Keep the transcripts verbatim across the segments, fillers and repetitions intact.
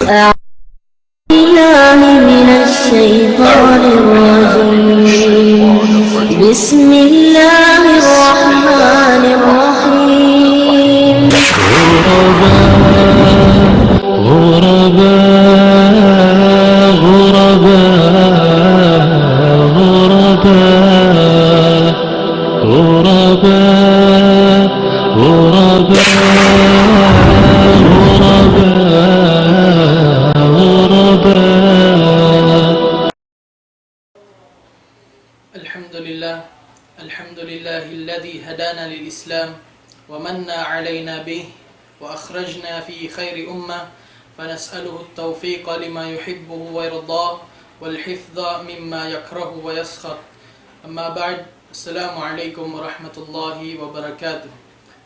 أعوذ بالله من الشيطان الرجيم. بسم الله الرحمن الرحيم. غرباء، غرباء، غرباء، غرباء. غرباء، غرباء، غرباء، غرباء. الحمد لله. الحمد لله الذي هدانا للإسلام ومن علينا به وأخرجنا في خير أمة، فنسأله التوفيق لما يحبه ويرضاه والحفظ مما يكره ويسخط. أما بعد، السلام عليكم ورحمة الله وبركاته.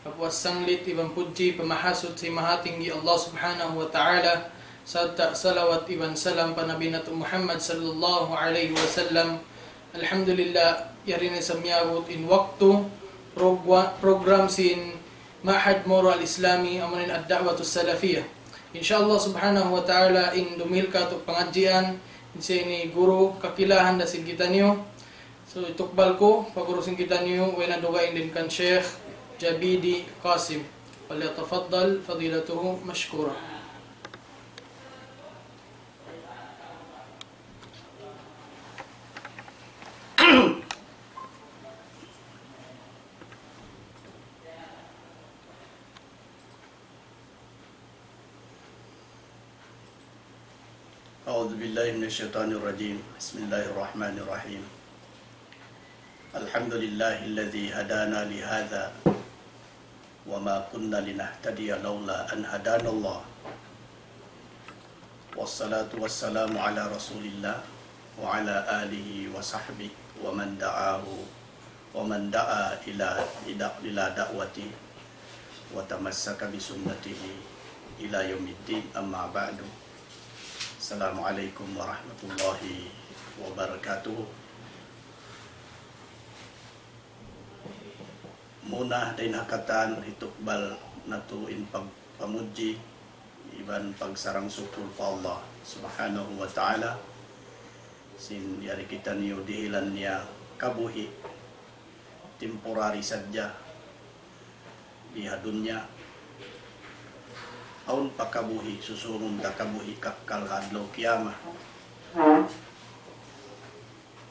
Kapuas sanglit iban pudji pamahasut sin Mahatinggi Allah Subhanahu wa Ta'ala, sarta' salawat iban salam pa Nabi natu' Muhammad sallallahu alayhi wasallam. Alhamdulillah, yari na isab miyabut in waktu progr-, program sin Ma'had Moro Al-Islami, amu in Ad-Da'watus Salafiyah. Insha Allah Subhanahu wa Ta'ala, in dumihil katu' pangadjian, in sin ini guru kakilahan da sin kitaniyu. So, itukbal ku, pa guru sin kitaniyu, way na dugaing dayn kan Sheikh Jabidi Qasim. فليتفضل فضيلته مشكورا. أعوذ بالله من الشيطان الرجيم. بسم الله الرحمن الرحيم. الحمد لله الذي هدانا لهذا وما كنا لنهتدي لولا أن هدانا الله. والصلاة والسلام على رسول الله وعلى آله وصحبه ومن دعاه ومن دعا إلى، إلى، إلى دعوته وتمسك بسنته إلى يوم الدين، أما بعد. السلام عليكم ورحمة الله وبركاته. Muna dayn ha katan hitukbal natu' in pagpamudji iban pagsarang-sukul pa Allah Subhanahu wa Ta'ala, sin yari kitaniyu dihilan niya kabuhi' temporary sadja di ha dunya. Awn pa kabuhi' susūngun ta, kabuhi' kakkal ha adlaw kiyamat.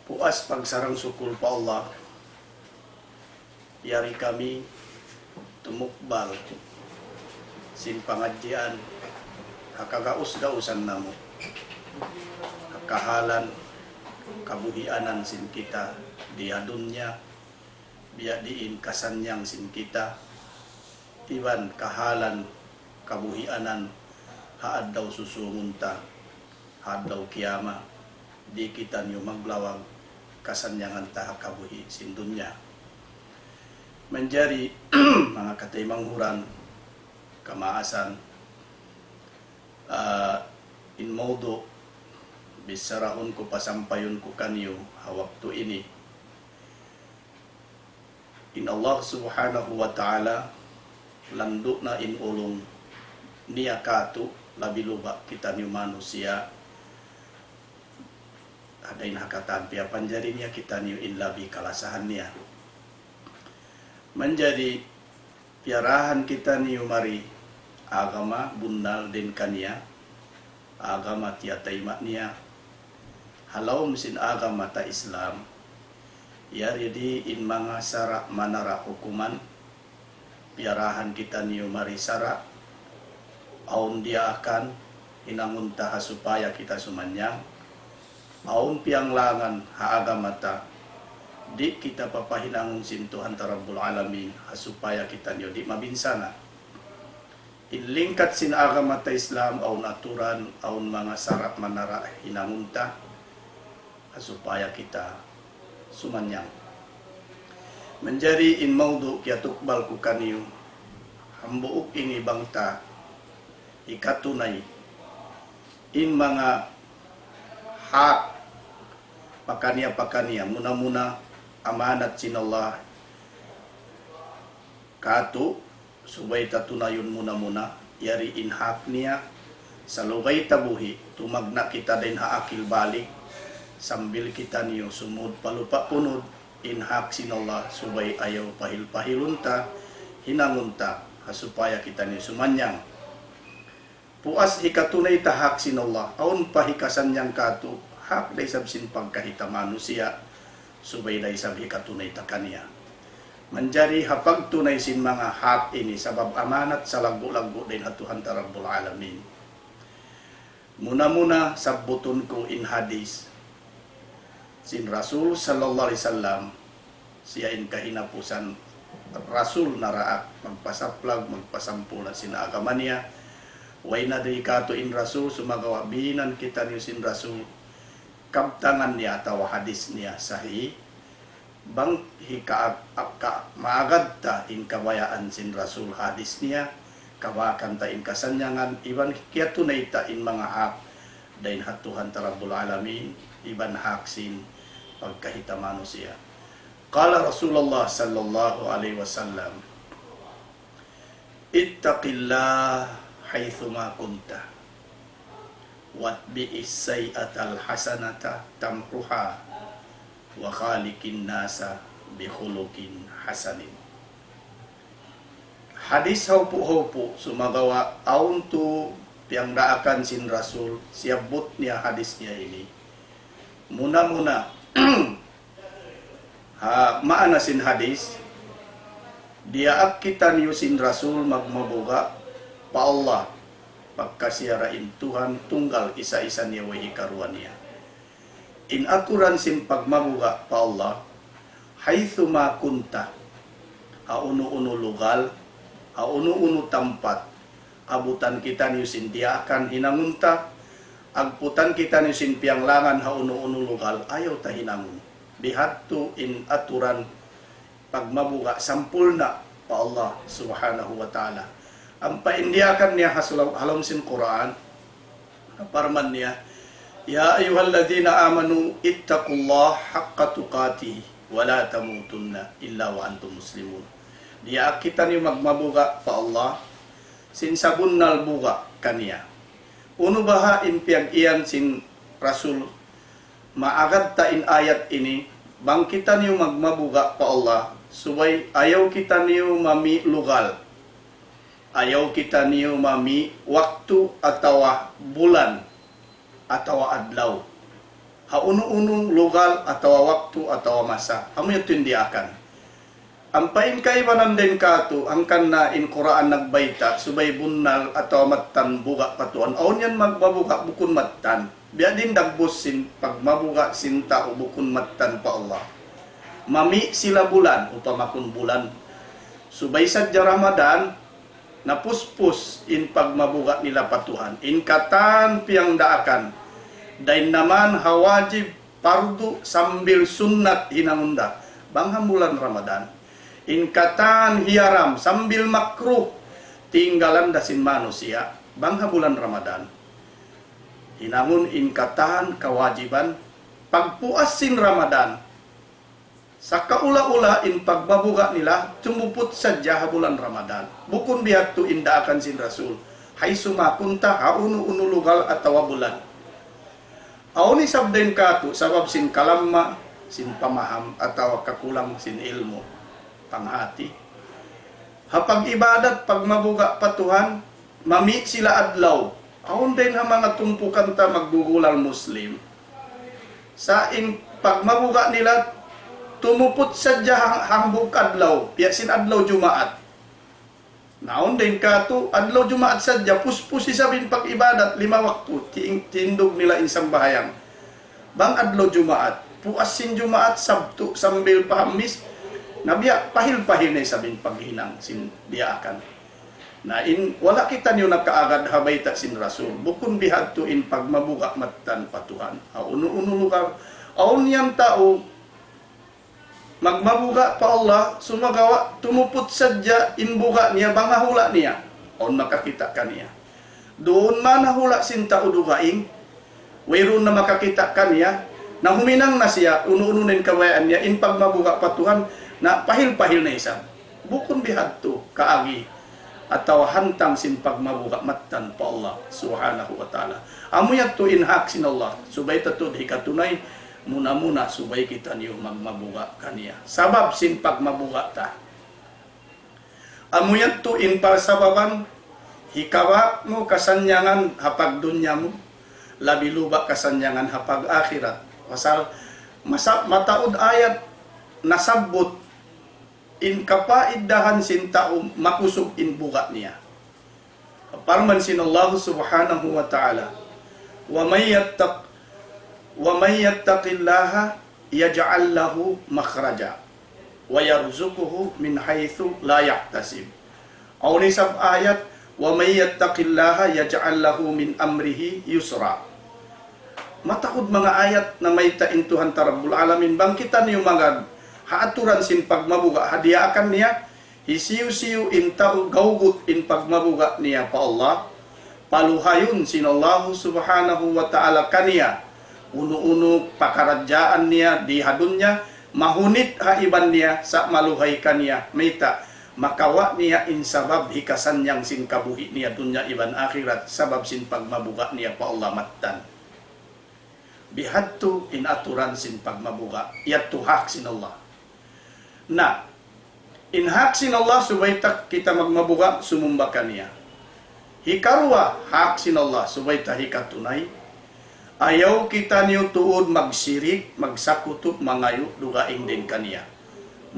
Puas pagsarang-sukul pa Allah, yari kami tumukbal sin pangadjian ha kagaus-gausan namu', ha kahalan kabuhianan sin kita di ha dunya, biya' diin kasannyang sin kita, iban kahalan kabuhianan ha adlaw susūngun ta, ha adlaw kiyamat, di' kitaniyu maglawag kasannyangan ta ha kabuhi' sin dunya. Manjari, manga kataymanghuran, kamaasan, ah, in mawdu' bicharahun ku, pasampayun ku kaniyu ha waktu ini. In Allah Subhanahu wa Ta'ala, landu' na in ulung niya kātu', labi-labi kitaniyu manusiya', ha dayn ha katan piyapanjari niya kitaniyu in labi kalasahan niya. Manjari piyarahan kitaniyu mari agama bunnal dayn kaniya, agama tiyatayma' niya. Ha lawm sin agama ta Islam, yari di in manga sara' manara' hukuman, piyarahan kitaniyu mari sara', awn diyaakan hinangun ta ha supaya kita sumannyang, awn piyanglangan ha agama ta, di' kita papahinangun sin Tuhan ta Rabbul Alamin ha supaya kitaniyu di' mabinsana'. In lingkat sin agama ta Islam, awn aturan, awn manga sara' manara' hinangun ta, ha supaya kita sumannyang. Manjari in mawdu' kiyatukbal ku kaniyu, hambuuk ini bang ta hikatunay in manga hak pakaniya-pakaniya, muna-muna amanat sin Allah kātu', subay ta tunayun muna-muna, yari in hak niya Salugay tabuhi', tumagna' kita dayn ha akil balig, sambil kitaniyu sumud pa lupa' punud, in hak sin Allah, subay ayaw pahil-pahilun ta, hinangun ta, ha supaya kitaniyu sumannyang. Puas hikatunay ta hak sin Allah, awn pa hikasannyang katu', hak da isab sin pagkahita manusiya', subay da isab hikatunay ta kaniya. Manjari ha pagtunay sin manga hak ini sabab amanat salaggu'-laggu' dayn ha Tuhan ta Rabbul Alamin. Muna-muna sabbutun ku in hadis sin Rasul sallallahu alayhi wasallam, siya in kahinapusan Rasul naraak magpasaplag, magpasampurna' sin agama niya. Way na di katu' in Rasul, sumagawa' binan kitaniyu sin Rasul, kabtangan niya atawa hadis niya sahih. Bang hika-, ka-, maagad ta in kabayaan sin Rasul hadis niya, kabakan ta in kasannyangan, iban kiyatunay ta in manga hak dayn ha Tuhan ta Rabbul Alamin, iban hak sin pagkahita manusiya'. Qala Rasulullah sallallahu alayhi wasallam, اتق الله حيثما كنت وأتبع السيئة الحسنة تمحها وخالق الناس بخلق حسن. Hadis haupu'-haupu', sumagawa' awn tu piyangdaakan sin Rasul, siyabbut niya hadis niya ini. Muna-muna, ha, maana sin hadis, diyaak kitaniyu sin Rasul magmabuga' pa Allah, pagka siya ra in Tuhan tunggal isa-isa niya way hikaruwa niya. In aturan sin pagmabuga' pa Allah, حيثما كنت, ha unu-unu lugal, ha unu-unu tampat, abutan kitaniyu sin diyaakan hinangun ta, agputan kitaniyu sin piyanglangan ha unu-unu lugal, ayaw ta hinangun. Bihadtu in aturan pagmabuga' sampurna' pa Allah Subhanahu wa Ta'ala. Ampa in diyaakan niya ha sulaw-, ha lawm sin Qur'an, parman niya, يا أيها الذين آمنوا اتقوا الله حق تقاته ولا تموتن إلا وأنتم مسلمون. Diyaak kitaniyu magmabuga' pa Allah, sin sabunnal buga' kaniya. Unu baha' in piyag-iyan sin Rasul, maagad ta in ayat ini, bang kitaniyu magmabuga' pa Allah, subay ayaw kitaniyu mami' lugal. Ayaw kitaniyu mami' waktu atawa bulan atawa adlaw. Ha unu-unu lugal atawa waktu atawa masa. Amu yadtu in diyaakan. Ampa in kaibanan dayn katu', hangkan na in Qur'an nagbayta', subay bunnal atawa mattan buga' pa Tuhan. Awn yan magmabuga' bukun mattan. Biya' diin dagbus sin pagmabuga' sin tau bukun mattan pa Allah. Mami' sila bulan, upama kun bulan. Subay sadja Ramadan, napuspus in pagmabuga' nila pa Tuhan. In katan piyangdaakan, dayn naman ha wajib, pardu, sambil sunnat hinangun da, bang ha bulan Ramadan. In katan hiyaram, sambil makruh, tinggalan da sin manusiya', bang ha bulan Ramadan. Hinangun in katan kawajiban, pagpuas sin Ramadan, sakaula-ula in pagmabuga' nila, tumuput sadja ha bulan Ramadan. Bukun bihadtu in daakan sin Rasul. حيثما كنت, ha unu-unu lugal atawa bulan. Awn isab dayn katu', sabab sin kalamma sin pamaham atawa kakulang sin ilmu', panghati. Ha pag-ibadat, pagmabuga' pa Tuhan, mami' sila adlaw. Awn dayn ha manga tumpukan ta maggugulal Muslim. Sa' in pagmabuga' nila, tumuput sadja ha-, hambuuk adlaw, biya' sin adlaw Jumaat. Na awn dayn katu', adlaw Jumaat sadja, puspus isab in pag-ibadat, lima waktu, ti-, tindug nila in sambahayang. Bang adlaw Jumaat, puas sin Jumaat, Sabtu, sambil pa Hamis, na biya' pahil-pahil na isab in paghinang sin diyaakan. Na in, wala' kitaniyu nakaagad ha bayta' sin Rasul. Bukun bihadtu in pagmabuga' mattan pa Tuhan. Ha unu-unu lugar. Awn yan tau, magmabuga' pa Allah, sumagawa' tumuput sadja in buga' niya, bang ha hula' niya. Awn makakita' kaniya. Duun man ha hula' sin tau dugaing, wayruun na makakita' kaniya, na huminang na siya, unu-unu na in kabayaan niya, in pagmabuga' pa Tuhan, na pahil-pahil na isab. Bukun bihadtu, kaagi. atawa hantang sin pagmabuga' mattan pa Allah Subhanahu wa Ta'ala. Amu yadtu in hak sin Allah, subay ta tuud hikatunay, muna-muna subay kitaniyu magmabuga' kaniya. Sabab sin pagmabuga' ta. Amu yadtu in parsababan, hikabak mu kasannyangan ha pagdunya mu, labi-luba kasannyangan ha pag-akhirat. Pasal masa-, mataud ayat nasabbut in kapaiddahan sin tau makusug in buga' niya. Parman sin Allah Subhanahu wa Ta'ala, وَمَن يَتَّقِ، وَمَن يَتَّقِ اللَّهَ يَجْعَل لَّهُ مَخْرَجًا وَيَرْزُقْهُ مِنْ حَيْثُ لَا يَحْتَسِبُ. Awn isab ayat, وَمَن يَتَّقِ اللَّهَ يَجْعَل لَّهُ مِنْ أَمْرِهِ يُسْرًا. Mataud manga ayat namayta' in Tuhan ta Rabbul Alamin, bang kitaniyu magad ha aturan sin pagmabuga' ha diyaakan niya, hisiyu-siyu in tau gawgut in pagmabuga' niya pa Allah, paluhayun sin Allah Subhanahu wa Ta'ala kaniya unu-unu pakaradjaan niya di ha dunya, mahunit ha iban niya sa' maluhay kaniya, mayta', makawa' niya in sabab hikasannyang sin kabuhi' niya dunya iban akhirat, sabab sin pagmabuga' niya pa Allah mattan. Bihadtu in aturan sin pagmabuga', yadtu hak sin Allah. Na, in hak sin Allah subay ta kita magmabuga', sumumba kaniya. Hikaruwa, hak sin Allah subay ta hikatunay. Ayaw kitaniyu tuud magsirik, magsakutu, mangayu' dugaing dayn kaniya.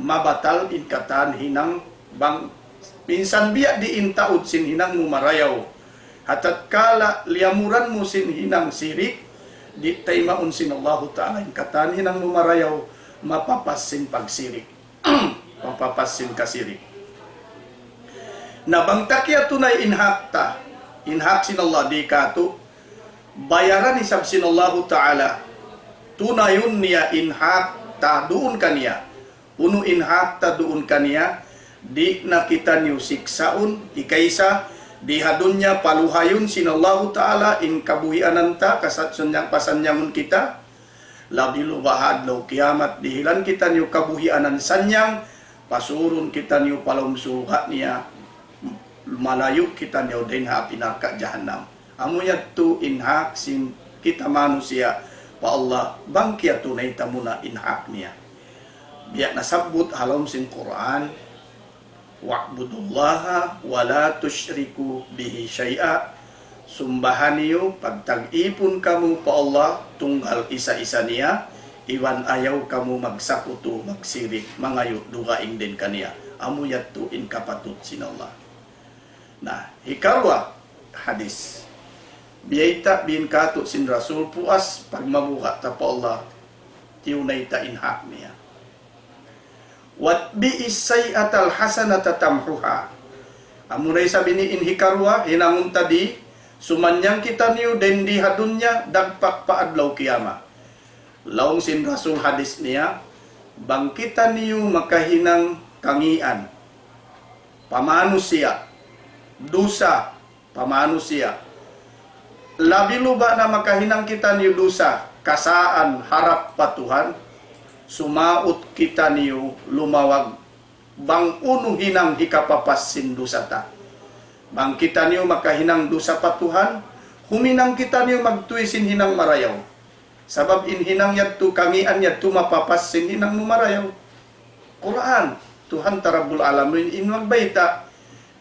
Mabatal in katan hinang bang minsan biya' diin taud sin hinang mu marayaw. Ha tatkala liyamuran mu sin hinang sirik, di' taymaun sin Allahu Ta'ala in katan hinang mu marayaw, mapapas sin pagsirik. Mapapas sin kasirik. Na bang ta kiyatunay in hak ta, in hak sin Allah di' katu', bayaran isab sin Allahu Ta'ala, tunayun niya in hak ta duun kaniya. Unu in hak ta duun kaniya, di' na kitaniyu siksaun, hikaisa, di ha dunya paluhayun sin Allahu Ta'ala in kabuhianan ta, kasat-, sanyang-, pasannyangun kita, labi-luba ha adlaw kiyamat, dihilan kitaniyu kabuhianan sannyang, pasurun kitaniyu pa lawm surga' niya, malayu' kitaniyu dayn ha api narka' jahannam. Amu yadtu in hak sin kita manusiya' pa Allah, bang kiyatunay ta muna in hak niya. Biya' nasabbut ha lawm sin Qur'an, وَاعْبُدُوا اللَّهَ وَلَا تُشْرِكُوا بِهِ شَيْئًا. Sumbaha niyu, pagtag-ipun kamu pa Allah, tunggal isa-isa niya, iban ayaw kamu magsakutu, magsirik, mangayu' dugaing dayn kaniya. Amu yadtu in kapatut sin Allah. Na, hikaruwa hadis. Biyayta' biin katu' sin Rasul puas pagmabuga' ta pa Allah, tiyunay ta in hak niya. وَأَتْبِعِ السَّيِّئَةَ الْحَسَنَةَ تَمْحُهَا. Amuna isab ini in hikaruwa, hinangun ta di, sumannyang kitaniyu dayn di ha dunya, dagpak pa adlaw kiyamat. Laung sin Rasul hadis niya, bang kitaniyu makahinang kangian, pa manusiya', dusa, pa manusiya'. Labi-luba na makahinang kitaniyu dusa, kasaan harap pa Tuhan, sumaut kitaniyu lumawag bang unu hinang hikapapas sin dusa ta. Bang kitaniyu makahinang dusa pa Tuhan, huminang kitaniyu magtuy sin hinang marayaw. Sabab in hinang yadtu, kangian yadtu mapapas sin hinang mu marayaw. Qur'an, Tuhan ta Rabbul Alamin in magbayta',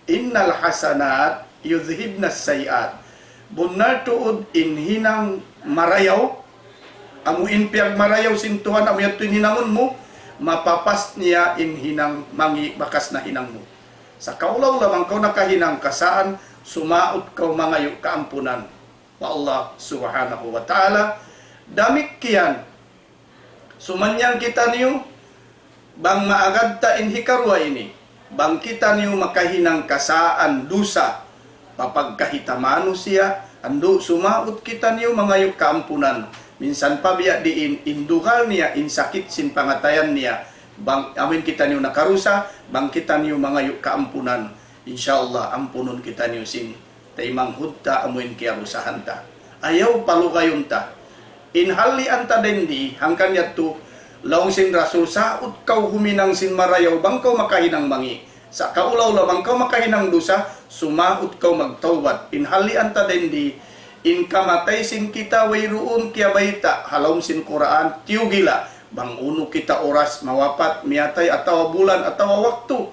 إِنَّ الْحَسَنَاتِ يُذْهِبْنَ السَّيِّئَاتِ. Bunnal tuud in hinang marayaw, amu in piyagmarayaw sin Tuhan, amu yadtu in hinangun mu, mapapas niya in hinang mangi' bakas nahinang mu. Sa' kaw laung lamang kaw nakahinang kasaan, sumaut kaw mangayu' kaampunan pa Allah Subhanahu wa Ta'ala. Damikkiyan, sumannyang kitaniyu, bang maagad ta in hikaruwa ini, bang kitaniyu makahinang kasaan dusa, pa pagkahi ta manusiya', andu' sumaut kitaniyu mangayu' kaampunan. Minsan pa biya' diin in dugal niya, in sakit sin pangatayan niya, bang amin kitaniyu nakarusa, bang kitaniyu mangayu' kaampunan, insya Allah ampunun kitaniyu sin taymanghud ta amu in kiyarusahan ta. Ayaw palugayun ta. In halian ta dayn di, hangkan yadtu, laung sin Rasul, saut kaw huminang sin marayaw, bang kaw makahinang mangi'. Sa' kaula-ula bang kaw makahinang dusa, sumaut kaw magtawbat. In halian ta dindi, in kamatay sin kita wayruun kiyabayta' ha lawm sin Qur'an, tiyugila, bang unu kita oras mawapat, miyatay, atawa bulan, atawa waktu.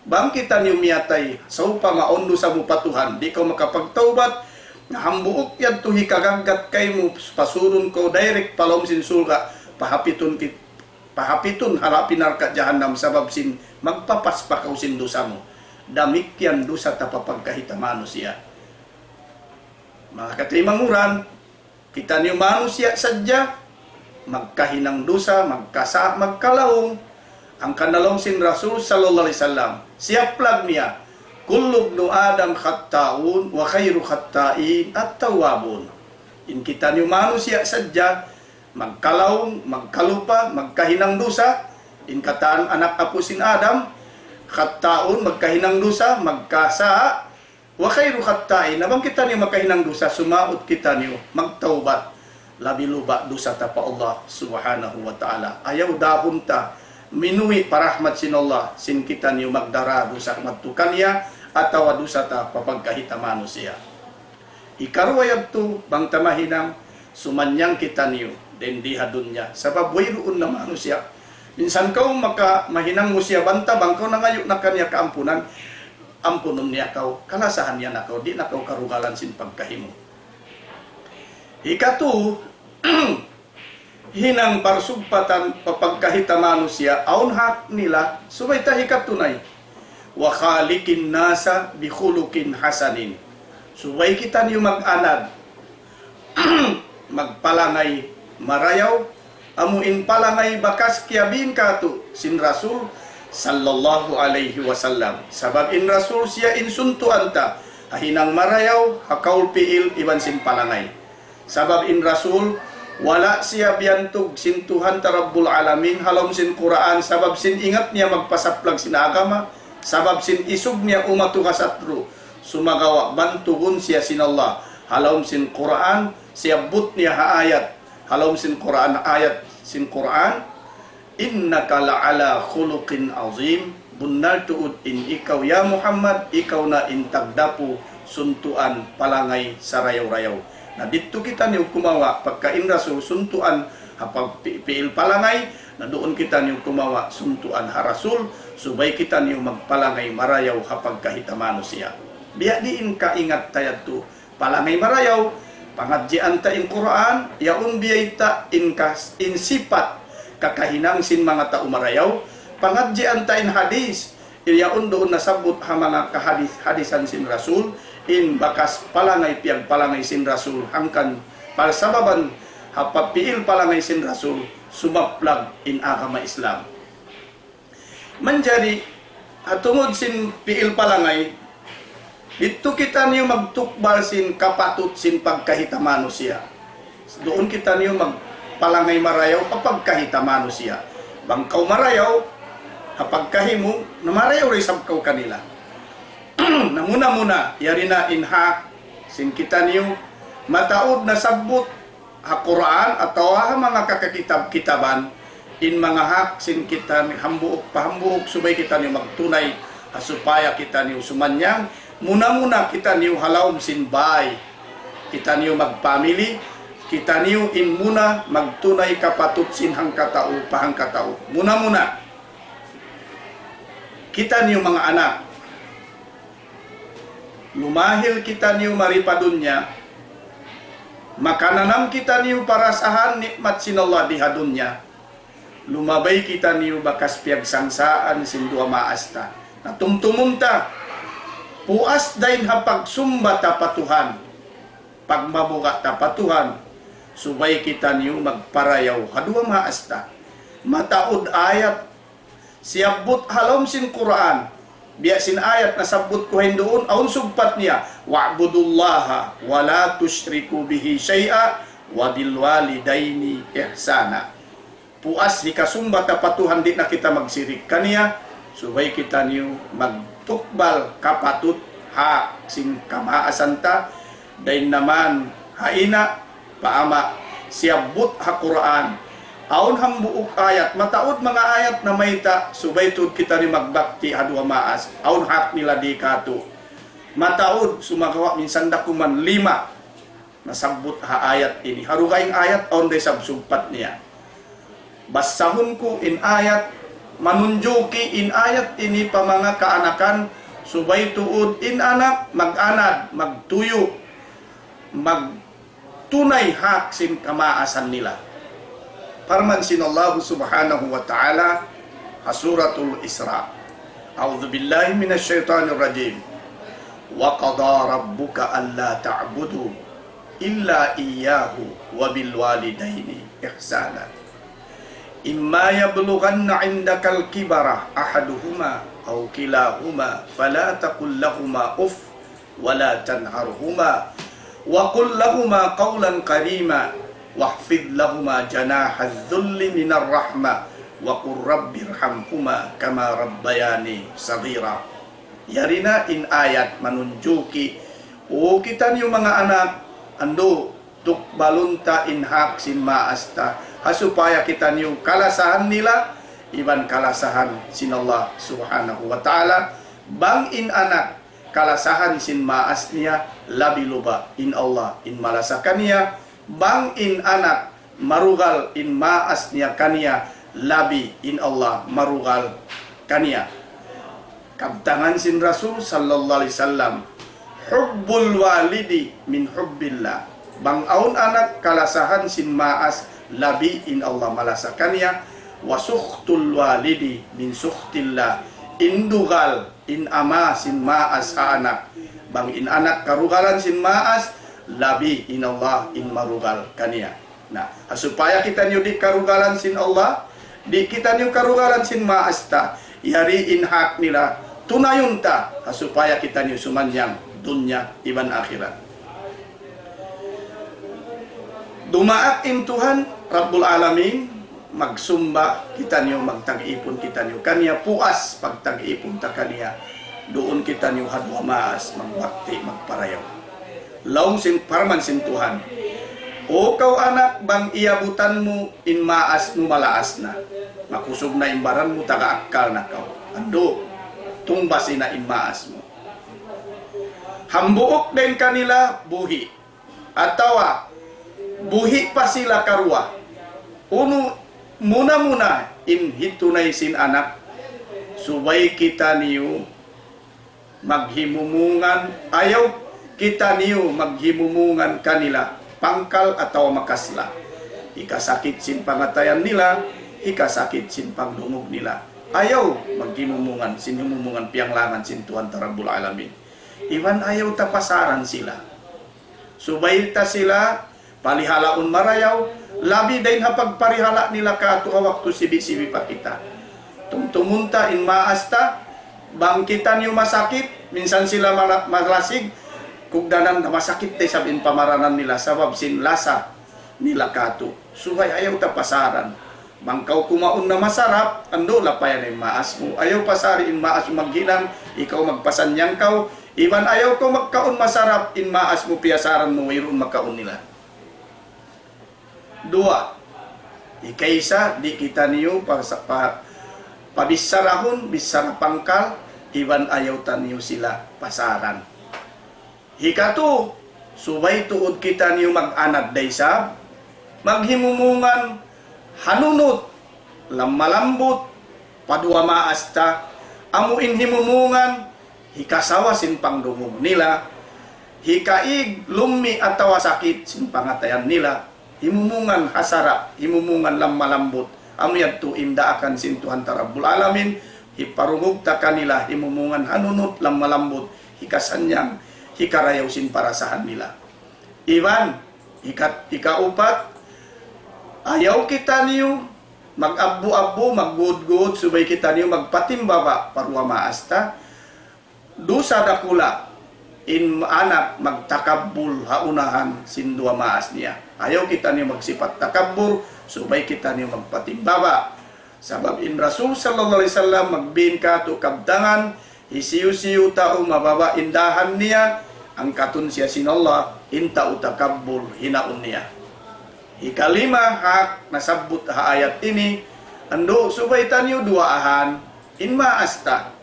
Bang kitaniyu miyatay, sawpama awn dusa mu pa Tuhan, di' kaw makapagtawbat, na hambuuk yadtu hikagaggat kaymu, pasurun kaw direct pa lawm sin surga', pahapitun kit-, pahapitun ha api narka' jahannam sabab sin magpapaspa kaw sin dusa mu. Damikkiyan dusa ta pa pagkahita manusiya'. Manga kataymanghuran, kitaniyu manusiya' sadja, magkahinang dusa, magkasa-, magkalaung. Hangkan laung sin Rasul sallallahu alayhi wasallam, siyaplag niya, كل ابن آدم خطاء وخير الخطائين التوابون. In kitaniyu manusiya' sadja, magkalaung, magkalupa, magkahinang dusa, in katan anak apu' sin Adam, خطاء, magkahinang dusa, magkasa-, وخير الخطائين, na bang kitaniyu makahinang dusa, sumaut kitaniyu, magtawbat, labi luba' dusa ta pa Allah Subhanahu wa Ta'ala. Ayaw dahun ta, minuwi' pa rahmat sin Allah, sin kitaniyu magdara dusa madtu kaniya, atawa dusa ta pa pagkahita manusiya'. Hikaruwa yadtu, bang ta mahinang, sumannyang kitaniyu, dindi ha dunya. Sabab wayruun na manusiya'. Minsan kaw maka-, mahinang mu siya banta, bang kaw nangayu' na kaniya kaampunan, ampunun niya kaw, kalasahan niya na kaw, di' na kaw karugalan sin pagkahi mu. Hikatu, hinang parsugpatan pa pagkahita manusiya', awn hak nila, subay ta hikatunay. وخالق الناس بخلق حسن. Subay kitaniyu mag-anad, magpalangay marayaw, amu in palangay bakas kiyabin katu' sin Rasul sallallahu alayhi wasallam. Sabab in Rasul siya in suntuan ta, ha hinang marayaw, ha kaul piil, iban sin palangay. Sabab in Rasul, wala' siya biyantug sin Tuhan ta Rabbul Alamin, ha lawm sin Qur'an, sabab sin ingat niya magpasaplag sin agama, sabab sin isug niya umatu kasatru, sumagawa' bantugun siya sin Allah, ha lawm sin Qur'an, siyabbut niya ha ayat, ha lawm sin Qur'an, ayat sin Qur'an, إنك لعلى خلق عظيم. Bunnal tuud in ikaw, ya Muhammad, ikaw na in tagdapu suntuan palangay sarayaw-rayaw. Na didtu kitaniyu kumawa', pagka in Rasul suntuan ha pagpi-, piil palangay, na duun kitaniyu kumawa' suntuan ha Rasul, subay kitaniyu magpalangay marayaw ha pagkahita manusiya'. Biya' diin kaingat ta yadtu, palangay marayaw, pangadjian ta in Qur'an, yaun biyayta' in kas-, in sipat kakahinang sin manga tau marayaw, pangadjian ta in hadis, yaun duun nasabbut ha manga kahadis-hadisan sin Rasul, in bakas palangay piyagpalangay sin Rasul, hangkan parsababan ha pagpiil palangay sin Rasul, sumaplag in agama Islam. Manjari, ha tungud sin piil palangay, didtu kitaniyu magtukbal sin kapatut sin pagkahita manusiya'. Duun kitaniyu magpalangay marayaw ha pagkahita manusiya'. Bang kaw marayaw, ha pagkahi mu, na marayaw da isab kaw kanila. Na muna-muna, yari na in hak sin kitaniyu, mataud nasabbut ha Qur'an atawa ha manga kakakitab-kitaban, in manga hak sin kita hambuuk pa hambuuk, subay kitaniyu magtunay, ha supaya kitaniyu sumannyang, muna-muna kitaniyu ha lawm sin bāy, kitaniyu magpamili, kitaniyu in muna magtunay kapatut sin hangkatau pa hangkatau. Muna-muna, kitaniyu manga anak, lumahil kitaniyu mari pa dunya, makananam kitaniyu parasahan nikmat sin Allah di ha dunya, lumabay kitaniyu bakas piyagsangsaan sin duwa maas ta. Na tumtumun ta, puas dayn ha pagsumba ta pa Tuhan, pagmabuga' ta pa Tuhan, subay kitaniyu magparayaw ha duwa maas ta. Mataud ayat, siyabbut ha lawm sin Qur'an. Biya' sin ayat nasabbut ku hinduun, awn sugpat niya, واعبدوا الله ولا تشركوا به شيئا وبالوالدين إحسانا. Puas hikasumba ta pa Tuhan, di' na kita magsirik kaniya, subay kitaniyu magtukbal kapatut ha sin kamaasan ta, dayn naman ha ina', pa ama', siyabbut ha Qur'an, Awn hambuuk ayat, mataud manga ayat namayta' subay tuud kitaniyu magbakti ha duwa maas. Awn hak nila di' katu'. Mataud, sumagawa' minsan da kuman lima nasabbut ha ayat ini. Ha dugaing ayat, awn da isab sugpat niya. Basahun ku in ayat, manunjuki in ayat ini pa manga kaanakan, subay tuud in anak mag-anad, magtuyu', magtunay hak sin kamaasan nila. Parman sin Allah Subhanahu wa Ta'ala ha Suratul Isra. أعوذ بالله من الشيطان الرجيم. وقضى ربك ألا تعبدوا إلا إياه وبالوالدين إحسانا. إما يبلغن عندك الكبر أحدهما أو كلاهما فلا تقل لهما أف ولا تنهرهما وقل لهما قولا كريما واخفض لهما جناح الذل من الرحمة وقل رب ارحمهما كما ربياني صغيرا. Yari na in ayat manunjuki, o kitaniyu manga anak, andu', tukbalun ta in hak sin maas ta, ha supaya kitaniyu kalasahan nila, iban kalasahan sin Allah Subhanahu wa Ta'ala. Bang in anak kalasahan sin maas niya, labi luba in Allah in malasa kaniya. Bang in anak marugal in maas niya kaniya, labi in Allah marugal kaniya. Kabtangan sin Rasul sallallahu alayhi wasallam, حب الوالد من حب الله. Bang awn anak kalasahan sin maas, labi in Allah malasa kaniya. وسخط الوالد من سخط الله. In dugal in ama' sin maas ha anak. Bang in anak karugalan sin maas, labi in Allah in marugal kaniya. Na, ha supaya kitaniyu di' karugalan sin Allah, di' kitaniyu karugalan sin maas ta, yari in hak nila, tunayun ta, ha supaya kitaniyu sumannyang dunya iban akhirat. Dumaak in Tuhan Rabbul Alamin, magsumba kitaniyu, magtag-ipun kitaniyu kaniya, puas pagtag-ipun ta kaniya, duun kitaniyu ha duwa maas magbakti, magparayaw. Laung sin, parman sin Tuhan, "O kaw anak, bang iyabutan mu in maas mu, malaas na. Makusug na in baran mu, taga akkal na kaw. Andu', tungbasi na in maas mu." Hambuuk dayn kanila buhi', atawa buhi' pa sila karuwa. Unu muna-muna in hitunay sin anak, subay kitaniyu maghimumungan, ayaw kitaniyu maghimumungan kanila pangkal atawa makasla. Hikasakit sin pangatayan nila, hikasakit sin pangdungug nila. Ayaw maghimumungan sin himumungan piyanglangan sin Tuhan ta Rabbul Alamin. Iban ayaw ta pasaran sila. Subay ta sila parihalaun marayaw, labi dayn ha pagparihala nila katu' ha waktu sibi'-sibi' pa kita. Tumtumun ta in maas ta, bang kitaniyu masakit, minsan sila mala-, malasig, kugdanan na masakit da isab in pamaranan nila sabab sin lasa nila katu'. Subay ayaw ta pasaran. Bang kaw kumaun na masarap, andu', lapayan in maas mu. Ayaw pasari in maas mu maghinang, ikaw magpasannyang kaw. Iban ayaw kaw magkaun masarap, in maas mu piyasaran mu, wayruun makaun nila. Duwa, hikaisa, di' kitaniyu pa, pa, pabichara-hun, bichara pangkal, iban ayaw taniyu sila pasaran. Hikatu, subay tuud kitaniyu mag-anad da isab, maghimumungan hanunut, lamma-lambut, pa duwa maas ta, amu in himumungan, hikasawa sin pangdungug nila, hikaig lummi' atawa sakit sin pangatayan nila, himumungan ha sara', himumungan lamma-lambut, amu yadtu in daakan sin Tuhan ta Rabbul Alamin, hiparungug ta kanila, himumungan hanunut lamma-lambut, hikasannyang, hikarayaw sin parasahan nila. Iban, hika-, hikaupat, ayaw kitaniyu mag-abbu-abbu, maggud-gud, subay kitaniyu magpatimbaba' pa duwa maas ta. Dusa dakula' in anak magtakabbul ha unahan sin duwa maas niya. Ayaw kitaniyu magsipat takabbul, subay kitaniyu magpatimbaba'. Sabab in Rasul sallallahu alayhi wasallam magbin katu' kabtangan, hisiyu-siyu tau mababa' in dahan niya, angkatun siya sin Allah, in tau takabbul hinaun niya. Hikalima hak nasabbut ha ayat ini, andu' subay taniyu duwaahan in maas ta.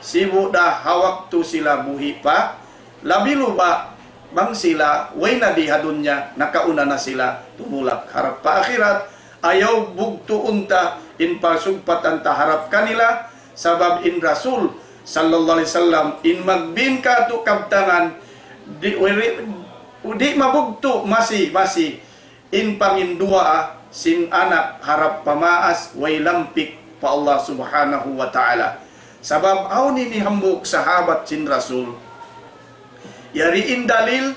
Sibu' da ha waktu sila buhi' pa, labi luba' bang sila way na di ha dunya, nakauna na sila tumulak harap pa akhirat. Ayaw bugtuun ta in pasugpatan ta harap kanila, sabab in Rasul sallallahu alayhi wasallam in magbin katu' kabtangan, di', wiri-, di' mabugtu' masi, masi in panginduwaa sin anak harap pa maas way lampik pa Allah Subhanahu wa Ta'ala. Sabab awn ini hambuuk sahabat sin Rasul. Yari in dalil,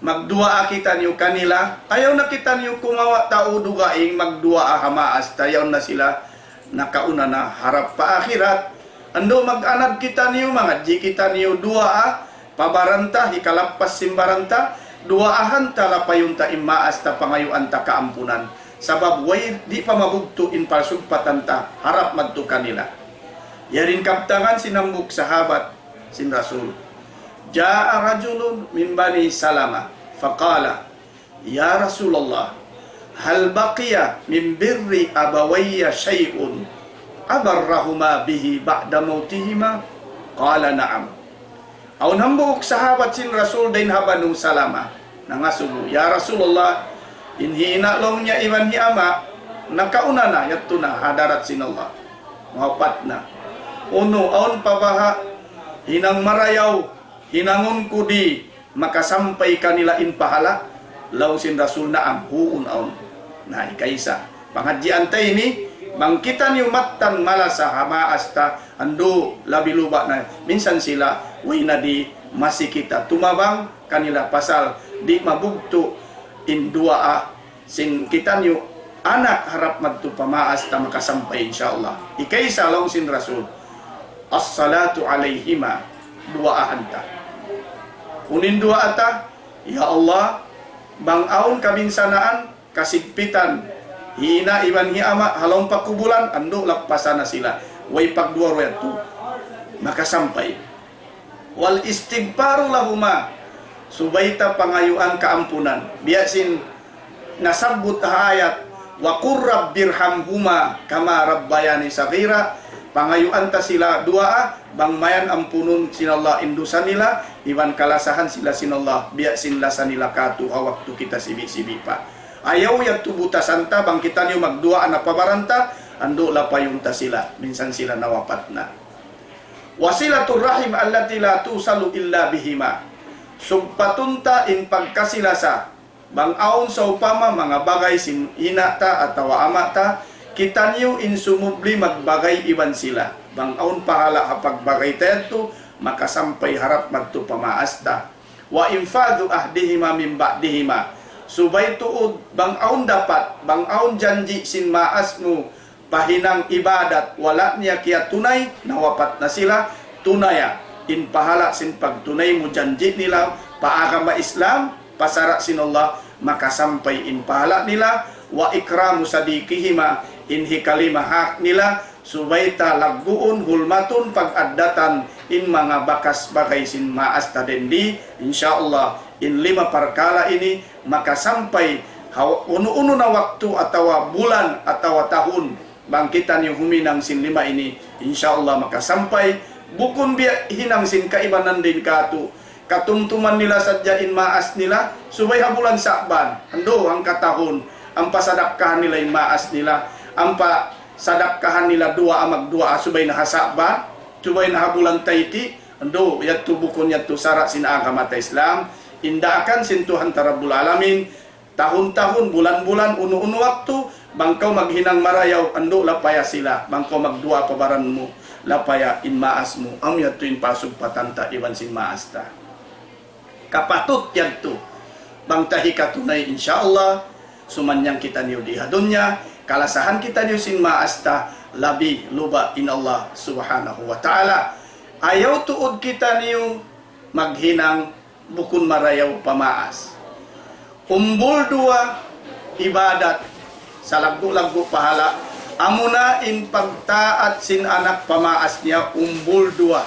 magduwaa kitaniyu kanila, ayaw na kitaniyu kumawa' tau dugaing magduwaa ha maas ta, yaun na sila nakauna na harap pa akhirat. Andu' mag-anad kitaniyu, mangadji' kitaniyu duwaa, pa baran ta, hikalappas sin baran ta, duwaahan ta lapayun ta in maas ta, pangayuan ta kaampunan. Sabab way di' pa mabugtu' in pasugpatan ta harap madtu kanila. Yari in kabtangan sin hambuuk sahabat sin Rasul. جاء رجل من بني سلمة فقال: يا رسول الله، هل بقي من بر أبوي شيء أبرهما به بعد موتهما؟ قال: نعم. Awn hambuuk sahabat sin Rasul dayn ha Banu Salama. Nangasubu, "Ya Rasulullah, in hi ina' laung niya iban hi ama', nakauna na, yadtu na ha hadarat sin Allah. Mawapat na. Unu, awn pa baha' hinang marayaw hinangun ku di makasampay kanila in pahala'?" Laung sin Rasul, "Naam, huun awn." Na, hikaisa. Pangadjian ta ini, bang kitaniyu mattan malasa ha maas ta, andu' labi luba' na, minsan sila, way na di masi kita tumabang kanila pasal di' mabugtu' in duwaa sin kitaniyu anak harap madtu pa maas ta makasampay, insya Allah. Hikaisa laung sin Rasul, "الصلاة عليهما," duwaahan ta. Unu in duwaa ta, "Ya Allah, bang awn kabinsanaan, kasigpitan, hi ina' iban hi ama' ha lawm pakubulan, andu' lappasan na sila, way pagduwa-ruwa yadtu, makasampay." والاستغفار لهما, subay ta pangayuan kaampunan. Biya' sin nasabbut ha ayat, وقل رب ارحمهما كما ربياني صغيرا. Pangayuan ta sila duwaa, bang mayan ampunun sin Allah in dusa nila, iban kalasahan sila sin Allah, biya' sin lasa nila katu' ha waktu kita sibi'-sibi' pa. Ayaw yadtu butasan ta, bang kitaniyu magduwaa na pa baran ta, andu' lapayun ta sila, minsan sila nawapat na. وصلة الرحم التي لا توصل إلا بهما. Sugpatun ta in pagkasi-lasa. Bang awn sawpama manga bagay sin ina' ta atawa ama' ta, kitaniyu in sumubli magbagay iban sila. Bang awn pahala' ha pagbagay ta yadtu, makasampay harap madtu pa maas ta. وإنفاذ عهدهما من بعدهما. Subay tuud, bang awn dapat, bang awn janji' sin maas mu, pa hinang ibadat, wala' niya kiyatunay, nawapat na sila, tunaya in pahala' sin pagtunay mu janji' nila pa agama Islam, pa sara' sin Allah, makasampay in pahala' nila. وإكرام صديقهما, in hikalima hak nila, subay ta lagguun, hulmatun, pag-addatan in manga bakas bagay sin maas ta dindi. Insya Allah, in lima parkala' ini makasampay ha unu-unu na waktu atawa bulan atawa tahun, bang kitaniyu huminang sin lima ini, insya Allah makasampay. Bukun biya' hinang sin kaibanan dayn katu', katumtuman nila sadja in maas nila, subay ha bulan Sa'ban, andu' hangkatahun, ampa sadakkahan nila in maas nila, ampa sadakkahan nila duwaa, magduwaa, subay na ha Sa'ban, subay na ha bulan Tayti', andu', yadtu bukun yadtu sara' sin agama ta Islam, in daakan sin Tuhan ta Rabbul Alamin, tahun-tahun, bulan-bulan, unu-unu waktu, bang kaw maghinang marayaw, andu' lapaya sila, bang kaw magduwaa pa baran mu, lapaya in maas mu, amu yadtu in pasugpatan ta iban sin maas ta. Kapatut yadtu, bang ta hikatunay, insya Allah, sumannyang kitaniyu di ha dunya, kalasahan kitaniyu sin maas ta, labi luba' in Allah Subhanahu wa Ta'ala. Ayaw tuud kitaniyu maghinang bukun marayaw pa maas. Umbul duwa ibadat, salaggu'-laggu' pahala', amuna in pagtaat sin anak pa maas niya, umbul duwa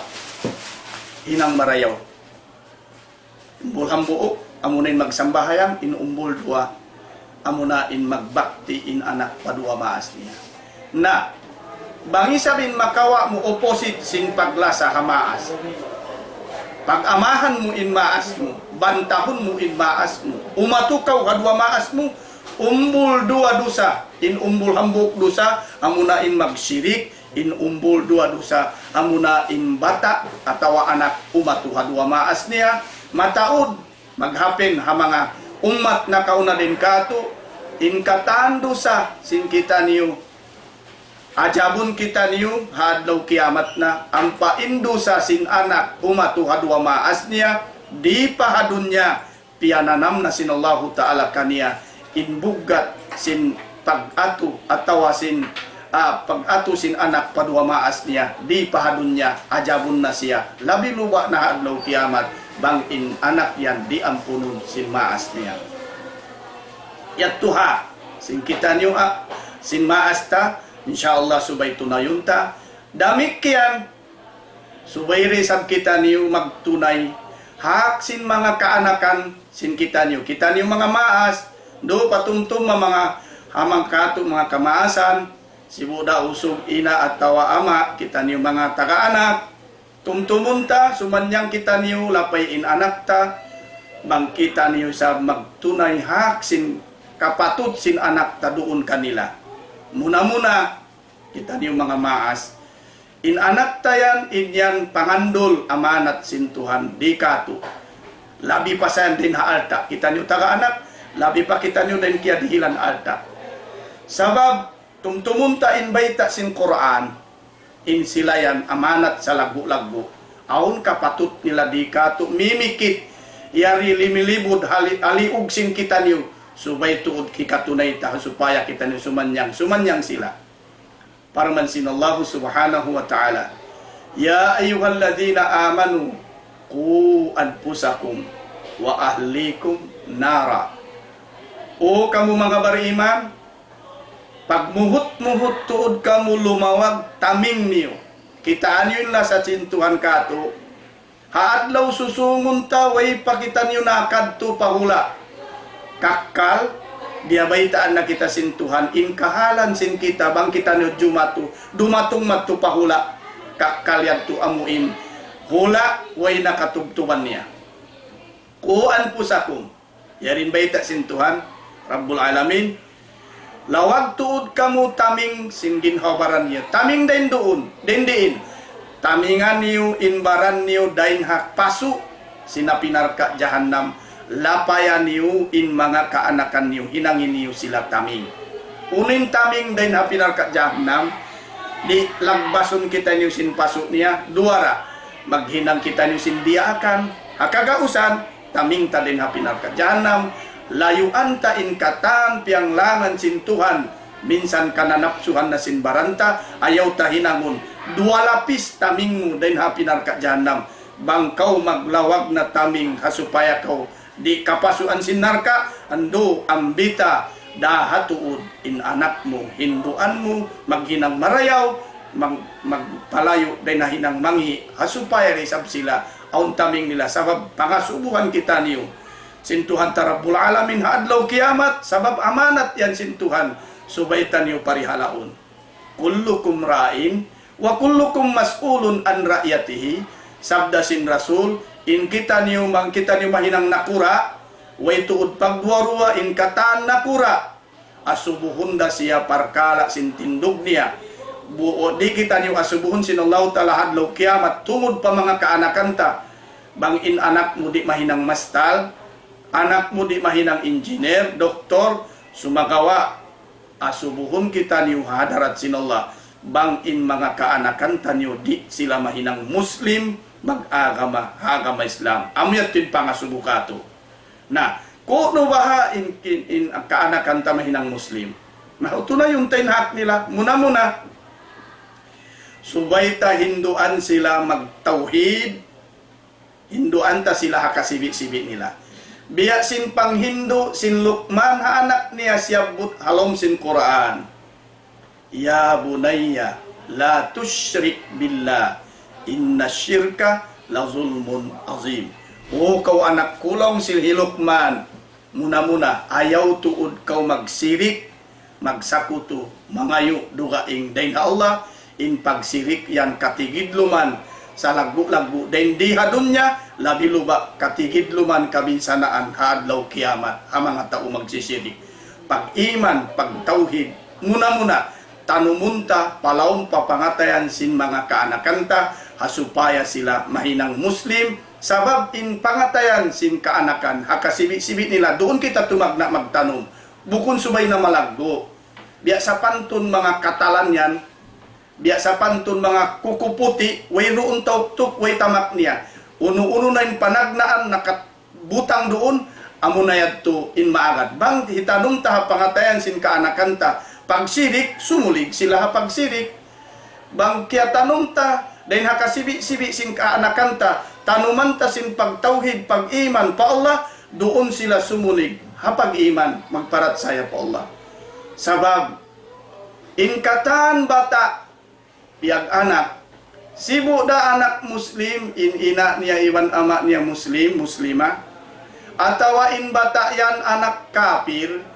hinang marayaw. Umbul hambuuk, amuna in magsambahayang, in umbul duwa amuna in magbakti in anak pa duwa maas niya. Na, bang isab in makawa' mu opposite sin paglasa ha maas. Pag-amahan mu in maas mu, bantahun mu in maas mu, umatu kaw ha duwa maas mu, umbul duwa dusa, in umbul hambuuk dusa, amuna in magsirik, in umbul duwa dusa, amuna in bata' atawa anak umatu ha duwa maas niya, mataud, maghapin ha manga ummat nakauna dayn kātu', in katan dusa sin kitaniyu, ajabun kitaniyu ha adlaw kiyamat na, ampa in dusa sin anak umatu ha duwa maas niya, di pa ha dunya, piyananam na sin Allahu Ta'ala kaniya, in buggat sin pag-atu atawa sin, ah, pag-atu sin anak pa duwa maas niya, di pa ha dunya, ajabun na siya, labi luba na ha adlaw kiyamat, bang in anak yan di' ampunun sin maas niya. Yadtu ha, sin kitaniyu, ah, sin maas ta, insya Allah subay tunayun ta. Damikkiyan, subay da isab kitaniyu magtunay hak sin manga kaanakan sin kitaniyu. Kitaniyu manga maas, duun patumtum manga ha manga kātu' manga kamaasan, sibu' da usug ina' atawa ama', kitaniyu manga taga anak. Tumtumun ta, sumannyang kitaniyu lapay in anak ta, bang kitaniyu isab magtunay hak sin kapatut sin anak ta duun kanila. Muna-muna, kitaniyu manga maas. In anak ta yan, in yan pangandul amanat sin Tuhan di kātu'. Labi pa sa yan dayn ha alta'. Kitaniyu taga anak, labi pa kitaniyu dayn kiyadihilan alta'. Sabab, tumtumun ta in bayta' sin Qur'an, in sila yan amanat salaggu'-laggu'. Awn kapatut nila di kātu' mimikit, yari limilibud hali-, haliug sin kitaniyu, subay tuud hikatunay ta, supaya kitaniyu sumannyang, sumannyang sila. Parman sin Allahu Subhanahu wa Ta'ala, يا أيها الذين آمنوا قوا أنفسكم وأهليكم نارا. O kamu manga bariman, pagmuhut-muhut tuud kamu lumawag taming niyu. Kitaa niyu in lasa sin Tuhan kātu'. Ha adlaw susūngun ta, way pa kitaniyu nakadtu pa hula'. Kakkal, biya' baytaan na kita sin Tuhan, in kahalan sin kita, bang kitaniyu jumatu, dumatung madtu pa hula'. Kakkal yadtu amu in hula', way na katubtuban niya. قوا أنفسكم. Yari in bayta' sin Tuhan, Rabbul Alamin. Lawag tuud kamu taming sin ginhawa-baran niyu. Taming dayn duun, dayn diin. Tamingan niyu in baran niyu dayn ha pasu' sin api narka' jahannam. Lapayan niyu in manga kaanakan niyu, hinangi niyu sila taming. Unu in taming dayn ha api narka' jahannam, di' lagbasun kitaniyu sin pasu' niya, duwa ra. Maghinang kitaniyu sin diyaakan, ha kagausan, taming ta dayn ha api narka' jahannam, layuan ta in katan piyanglangan sin Tuhan, minsan kananapsuhan na sin baran ta, ayaw ta hinangun, duwa lapis taming mu dayn ha api narka' jahannam, bang kaw maglawag na taming ha supaya kaw di' kapasuan sin narka', andu' ambita, daha tuud in anak mu, hinduan mu, maghinang marayaw, mag-, magpalayu' dayn ha hinang mangī', ha supaya da isab sila, awn taming nila, sabab pangasubuhan kitaniyu sin Tuhan ta Rabbul Alamin ha adlaw kiyamat, sabab amanat yan sin Tuhan, subay taniyu parihalaun. كلكم راع وكلكم مسؤول عن رعيته. Sabda sin Rasul, in kitaniyu, bang kitaniyu mahinang nakura', way tuud pagduwa-ruwa in katan nakura'. Asubuhun da siya parkala' sin tindug niya. Bu-, di' kitaniyu asubuhun sin Allahu Ta'ala ha adlaw kiyamat, tungud pa manga kaanakan ta. Bang in anak mu di' mahinang mastal, anak mu di' mahinang engineer, doktor, sumagawa', asubuhun kitaniyu ha hadarat sin Allah, bang in manga kaanakan taniyu di' sila mahinang Muslim, mag-agama, agama Islam. Amu yadtu in pangasubu kātu'. Na, ku'nu baha' in, in, in kaanakan ta mahinang Muslim. Na, tunayun ta in hak nila. Muna-muna, subay ta hinduan sila magtawhid, hinduan ta sila ha kasibi'-sibi' nila. Biya' sin panghindu' sin Luqman ha anak niya siyabbut ha lawm sin Qur'an. يا بني لا تشرك بالله إن الشرك لظلم عظيم. O kaw anak ku, laung sin hi Luqman, Muna-muna, ayaw tuud kaw magsirik, magsakutu, mangayu' dugaing dayn ha Allah. In pagsirik yan katigidluman, salaggu'-laggu' dayn di ha dunya, labi-labi katigidluman kabinsanaan ha adlaw kiyamat, ha manga tau magsisirik. Pag-iman, pagtawhid, muna-muna, tanumun ta, palaum pa pangatayan sin manga kaanakan ta, ha supaya sila mahinang Muslim, sabab in pangatayan sin kaanakan, ha kasibi'-sibi' nila, duun kita tumagna' magtanum. Bukun subay na malaggu'. Biya' sapantun manga katalan yan, biya' sapantun manga kuku puti', wayruun tauktuk, way tamak niya. Unu-unu na in panagnaan, nakat-, butang duun, amuna yadtu in maagad. Bang hitanum ta ha pangatayan sin kaanakan ta, pagsirik, sumulig sila ha pagsirik. Bang kiyatanum ta, dayn ha kasibi'-sibi' sin kaanakan ta, tanuman ta sin pagtawhid, pag-iman pa Allah, duun sila sumulig ha pag-iman, magparachaya pa Allah. Sabab, in katan bata', piyag-anak, sibu' da anak Muslim, in ina' niya iban ama' niya Muslim, Muslima, atawa in bata' yan anak kapir,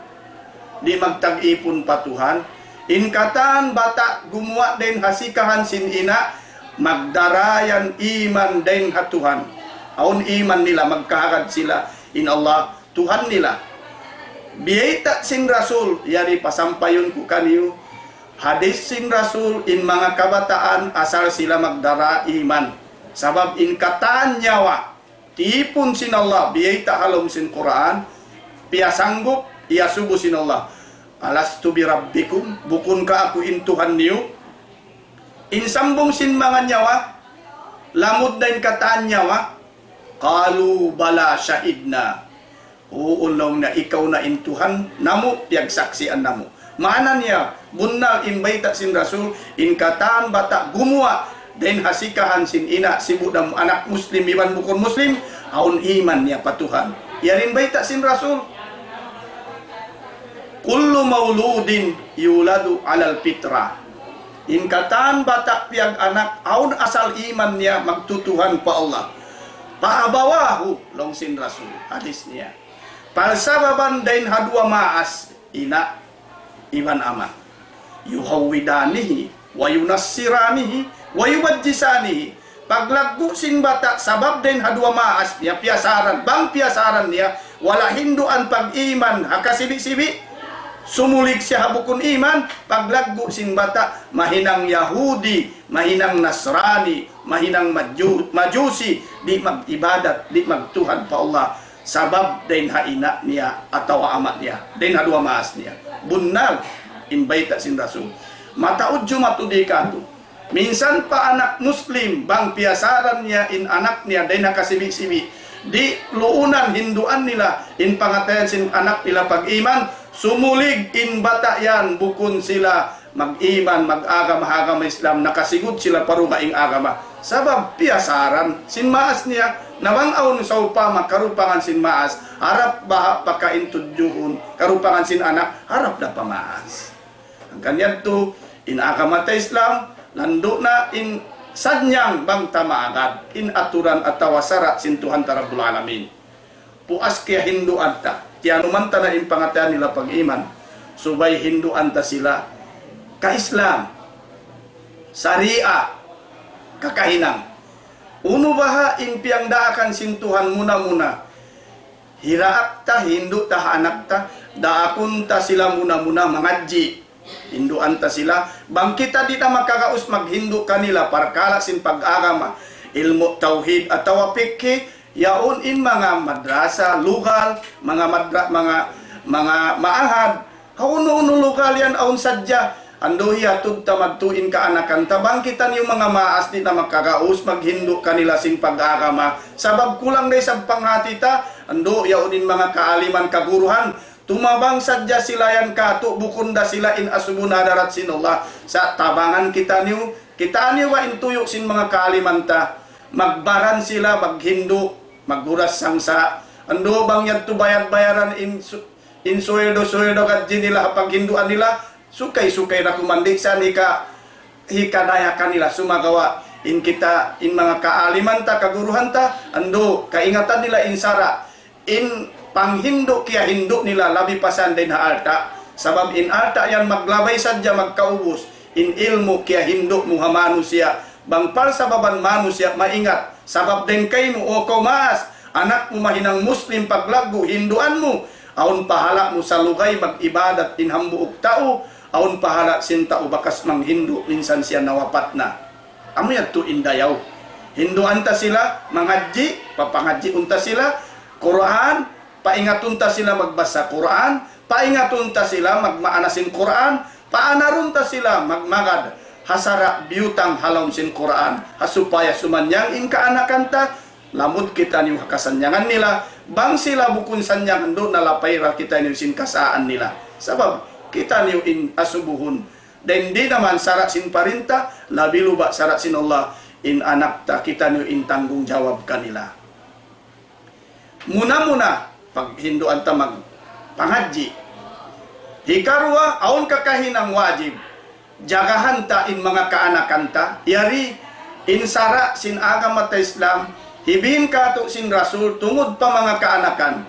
di' magtag-ipun pa Tuhan, in katan bata' gumuwa' dayn ha sikahan sin ina', magdara yan iman dayn ha Tuhan. Awn iman nila, magkahagad sila, in Allah, Tuhan nila. Biyayta' sin Rasul, yari pasampayun ku kaniyu, hadis sin Rasul, in manga kabataan asal sila magdara iman. Sabab in katan nyawa, tipun sin Allah, biyayta' ha lawm sin Qur'an, piyasanggup, iyasubu sin Allah. "Alastu bi rabbikum?" Bukun ka aku in Tuhan niyu? In sambung sin manga nyawa, lamud na in katan nyawa. "Qalu bala shahidna." "Uu," laung niya, "ikaw na in Tuhan namu', piyagsaksian namu'." Maana niya, bunnal in bayta' sin Rasul, in katan bata' gumuwa' dayn ha sikahan sin ina', sibu' da anak Muslim iban bukun Muslim, awn iman niya pa Tuhan. Yari in bayta' sin Rasul. "Kullu mauludin yuladu alal fitrah." In katan bata' piyag-anak, awn asal iman niya magtutuhan pa Allah. "Fa abawahu," laung sin Rasul, hadis niya. Parsababan dayn ha duwa maas, ina' iban ama'. "Yuhawwidanihi, wa yunassiranihi, wa yumajjisanihi." Paglaggu' sin bata', sabab dayn ha duwa maas niya, piyasaran. Bang piyasaran niya, wala' hinduan pag-iman, ha kasibi'-sibi', sumulig siya ha bukun iman, paglaggu' sin bata', mahinang Yahudi, mahinang Nasrani, mahinang Maju-, Majusi, di' mag-ibadat, di' magtuhan pa Allah. Sabab dayn ha ina' niya atawa ama' niya, dayn ha duwa maas niya. Bunnal in bayta' sin Rasul. Mataud jumatu di katu'. Minsan pa anak Muslim, bang piyasaran niya in anak niya dayn ha kasibi'-sibi', di' luunan, hinduan nila in pangatayan sin anak nila pag-iman, sumulig in bata' yan, bukun sila mag-iman, mag-agama ha agama Islam, nakasigud sila pa dugaing agama. Sabab piyasaran sin maas niya, na bang awn sawpama karupangan sin maas, harap baha' pakain tudjuhun, karupangan sin anak, harap da pa maas. Hangkan yadtu, in agama ta Islam, landu' na in sanyang bang ta maagad, in aturan atawa sara' sin Tuhan ta Rabbul Alamin. Puas kiyahinduan ta, tiyanuman ta na in pangatayan nila pag-iman, subay hinduan ta sila ka-Islam, sariya, kakahinang. Unu baha' in piyangdaakan sin Tuhan muna-muna, hiraat ta, hindu' ta ha anak ta, daakun ta sila muna-muna mangadji'. Hinduan ta sila. Bang kita di' na makagaus maghindu' kanila parkala' sin pag-agama, ilmu' tawhid atawa fikhi, yaun in manga madrasa, lugal, manga madra-, manga, manga maahad. Hawnu-hawnu lugal yan awn sadja. Andu' hiyatud ta madtu in kaanakan ta. Bang kitaniyu manga maas di' na makagaus maghindu' kanila sin pag-agama. Sabab kulang da isab panghati ta. Andu' yaun in manga kaaliman kaguruhan. Tumabang sadja sila yan katu', bukun da sila in asubun ha hadarat sin Allah. Sa' tabangan kitaniyu, kitaniyu ba in tuyu' sin manga kaaliman ta. Magbaran sila, maghindu', maghuras sangsa'. Andu' bang yadtu bayad-bayaran in su-, in suweldo-suweldo gadji nila ha paghinduan nila, sukay-sukay da kuman di' sa' hika-, hikadaya kanila sumagawa' in kita, in manga kaaliman ta, kaguruhan ta, andu' kaingatan nila in sara'. In Panghindu' kiyahindu' nila labi pa san dayn ha alta'. Sabab in alta' yan maglabay sadja magkaubus. In ilmu' kiyahindu' mu ha manusiya'. Bang palsababan manusiya' maingat. Sabab dayn kaymu, o kaw maas, anak mu mahinang Muslim paglaggu', hinduan mu. Awn pahala' mu salugay mag-ibadat in hambuuk tau. Awn pahala' sin tau bakas manghindu' minsan siya nawapat na. Amu yadtu in dayaw. Hinduan ta sila, mangadji', papangadjiun ta sila, Qur'an, paingatun ta sila magbasa Qur'an, paingatun ta sila magmaana sin Qur'an, paanarun ta sila magmagad ha sara' biyutang ha lawm sin Qur'an, ha supaya sumanyang in kaanakan ta, lamud kitaniyu ha kasannyangan nila, bang sila bukun sannyangan duun na lapay ra kitaniyu sin kasaan nila. Sabab kitaniyu in asubuhun. Dayn di' na man sara' sin parinta, labi luba' sara' sin Allah, in anak ta, kitaniyu in tanggungjawab kanila. Muna-muna, paghinduan ta magpangadji'. Hikaruwa, awn kakahinang wajib. Jagahan ta in manga kaanakan ta. Yari, in sara' sin agama ta Islam, hibihin katu' sin Rasul, tungud pa manga kaanakan.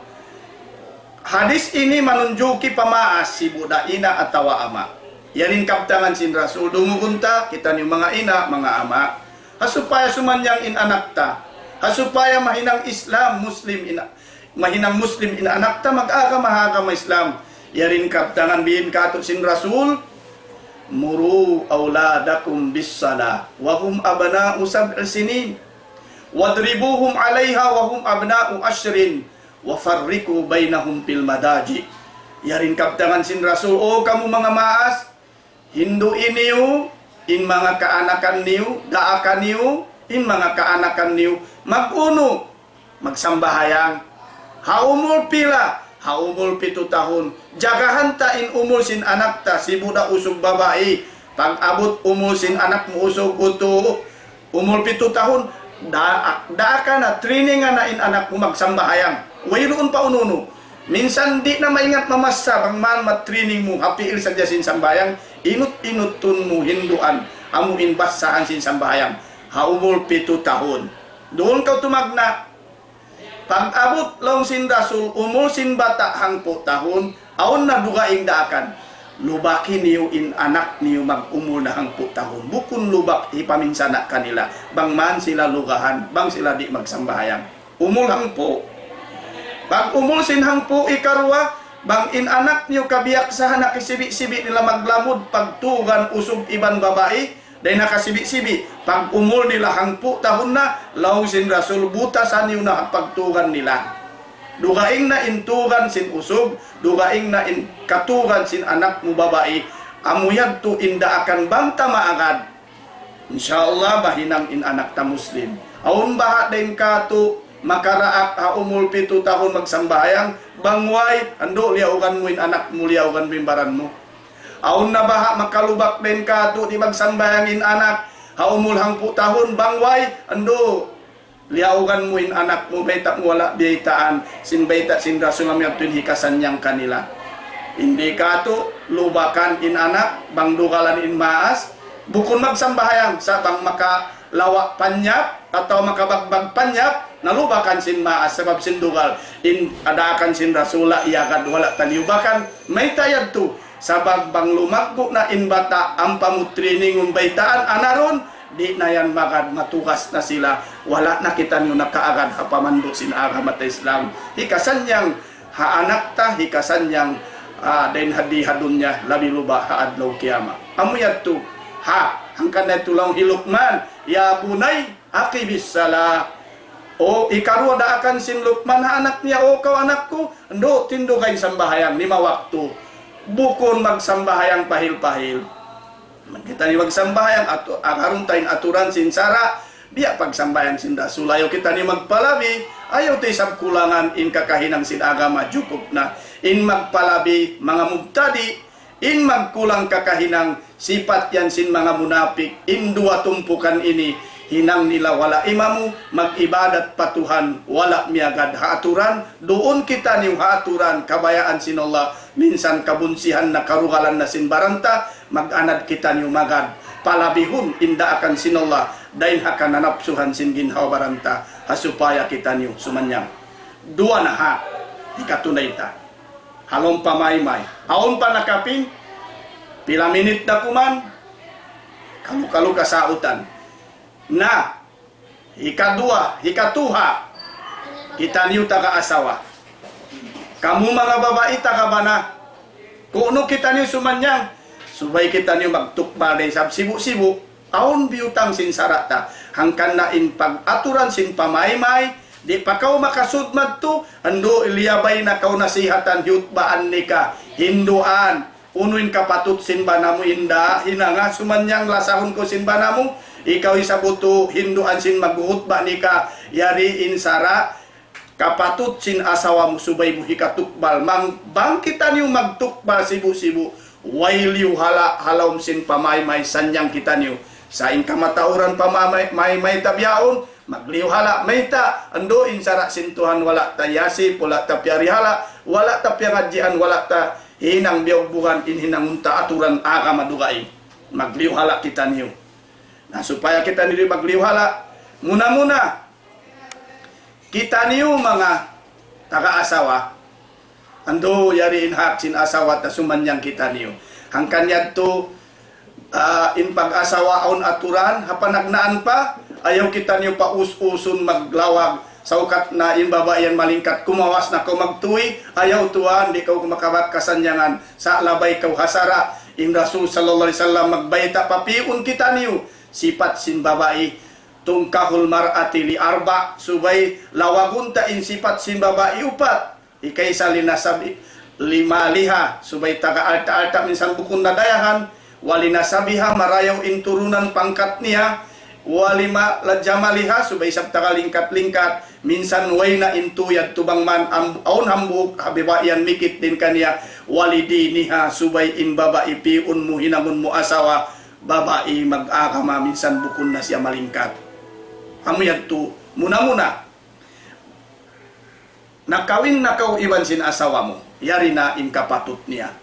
Hadis ini manunjuki pa maas sibu' da ina' atawa ama'. Yan in kabtangan sin Rasul, dungugun ta, kitaniyu manga ina', manga ama'. Ha supaya sumanyang in anak ta. Ha supaya mahinang Islam, Muslim in, mahinang Muslim in anak ta, mag-agama ha agama Islam. Yan in kabtangan bihin katu' sin Rasul, مروا أولادكم بالصلاة وهم أبناء سبع سنين واضربوهم عليها وهم أبناء عشر وفرقوا بينهم في المضاجع. Yari in kabtangan sin Rasul, "O kamu manga maas, hindui niyu in manga kaanakan niyu, daakan niyu in manga kaanakan niyu, mag-unu, magsambahayang. Ha umul pila, ha umul pitu tahun. Jagahan ta in umul sin anak ta, sibu' da usug babai. Pag-abut umul sin anak mu usug utu', umul pitu tahun, da-, daakan na, training na in anak mu magsambahayang. Wayruun pa unu-unu. Minsan di' na maingat mamassa, bang man ma-training mu, ha piil sadja sin sambahayang, inut-inutun mu hinduan, amu in bassahan sin sambahayang. Ha umul pitu tahun. Duun kaw tumagna'." Pag-abut laung sin Rasul, umul sin bata' hangpu' tahun, awn na dugaing daakan. Lubaki niyu in anak niyu mag-umul na hangpu' tahun. Bukun lubak hipaminsana' kanila. Bang man sila lugahan, bang sila di' magsambahayang. Umul hangpu'. Pag-umul sin hangpu' ikaruwa, bang in anak niyu kabiyaksahan na kisibi'-sibi' nila maglamud, pagtugan usug iban babai, dayn ha kasibi'-sibi', pag-umul nila hangpu' tahun na, laung sin Rasul, butasan niyu na ha pagtugan nila. Dugaing na in tugan sin usug, dugaing na in katugan sin anak mu babai, amu yadtu in daakan bang ta maagad. Insya Allah, mahinang in anak ta Muslim. Awn baha' dayn katu', makaraak ha umul pitu tahun magsambahayang, bang way, andu' liyaugan mu in anak mu, liyaugan mu in baran mu. Awn na baha' makalubak dayn katu' di' magsambahayang in anak, ha umul hangpu' tahun, bang way, andu', liyaugan mu in anak mu, bayta' mu wala' biyaytaan, sin bayta' sin Rasul amu yadtu in hikasanyang kanila. Di' katu' lubakan in anak, bang dugalan in maas, bukun magsambahayang, sa' bang maka lawa' panyap, atawa makabagbag panyap, nalubakan sin maas sabab sin dugal. In daakan sin Rasul, iyagad wala' ta liyubakan, mayta' yadtu? Sabab bang lumaggu' na in bata', ampa mu training, baytaan, anarun, di' na yan magad, matugas na sila, wala' na kitaniyu nakaagad ha pamandu' sin agama ta Islam. Hikasanyang ha anak ta, hikasanyang, ah, dayn ha di ha dunya, labi luba ha adlaw kiyamat. Amu yadtu, ha, hangkan na yadtu laung hi Luqman, يا بني أقم الصلاة. O, ikaruwa daakan sin Luqman ha anak niya, "O kaw anak ku, andu' tindugay sambahayang lima waktu. Bukun magsambahayang pahil-pahil." Bang kitaniyu magsambahayang, atu-, agarun ta in aturan sin sara', biya' pagsambahayang sin Rasul. Ayaw kitaniyu magpalabi, ayaw ta isab kulangan in kakahinang sin agama, jukup na. In magpalabi, manga mubtadi', in magkulang kakahinang, sipat yan sin manga munapik, in duwa tumpukan ini, hinang nila wala' imamu, mag-ibadat pa Tuhan, wala' miyagad ha aturan, duun kitaniyu ha aturan, kabayaan sin Allah, minsan kabunsihan na, karugalan na sin baran ta, mag-anad kitaniyu magad, palabihun in daakan sin Allah, dayn ha kananapsuhan sin ginhawa-baran ta, ha supaya kitaniyu sumanyang. Duwa na ha. Hikatunay ta. Halawm pamaymay. Awn pa nakapin, pila minit da kuman, kalu-kalu kasautan. Na, hikaduwa, hikatuha, kitaniyu taga asawa. Kamu manga babai taga bana, kunu' kitaniyu sumannyang, subay kitaniyu magtukbal da isab sibu'-sibu'. Awn biyutang sin sara' ta. Hangkan na in pag-aturan sin pamaymay, di' pa kaw makasud madtu, andu' liyabay na kaw nasihatan, hiyutbaan nika, hinduan, unu in kapatut sin bana mu, inda', hinanga, sumannyang lasahun ku sin bana mu, ikaw isab utu', hinduan sin maghuhutba nika, yari in sara', kapatut sin asawa mu subay mu hikatukbal. Mang, bang kitaniyu magtukbal sibu'-sibu', way liyu hala', halawm sin pamaymay sannyang kitaniyu. Sa' in kamatauran pamaymay, maymay ta bihaun, magliyu hala', mayta', andu' in sara' sin Tuhan wala' ta yasip, wala' ta piyarihala', wala' ta piyangadjian, wala' ta hinang biyugbugan in hinangun ta aturan agama dugaing. Magliyu hala' kitaniyu. Na supaya kitaniyu di' magliyu hala', muna-muna, kitaniyu manga taga asawa, andu' yari in hak sin asawa ta sumannyang kitaniyu. Hangkan yadtu, ah, in pag-asawa awn aturan, ha panagnaan pa, ayaw kitaniyu pa us-usun maglawag, saukat na in babai yan malingkat, kumawas na kaw magtuy, ayaw tuwan, di' kaw makabak kasannyangan, sa' labay kaw ha sara', in Rasul sallallahu alayhi wasallam magbayta' pa pi'un kitaniyu, sipat sin babai, تنكح المرأة لأربع, subay lawagun ta in sipat sin babai upat. Hikaisa لنسب، لمالها, subay taga alta'-alta' minsan bukun na dayahan, ولنسبها, marayaw in turunan pangkat niya, ولما، لجمالها, subay isab taga lingkat-lingkat, minsan way na in tuyad tubang man, am-, awn hambuuk, ha babai yan mikit dayn kaniya, ولدينها, subay in babai pi'un mu hinangun mu asawa, babai mag-agama, minsan bukun na siya malingkat. Amu yadtu, muna-muna, nakawin na kaw iban sin asawa mu, yari na in kapatut niya.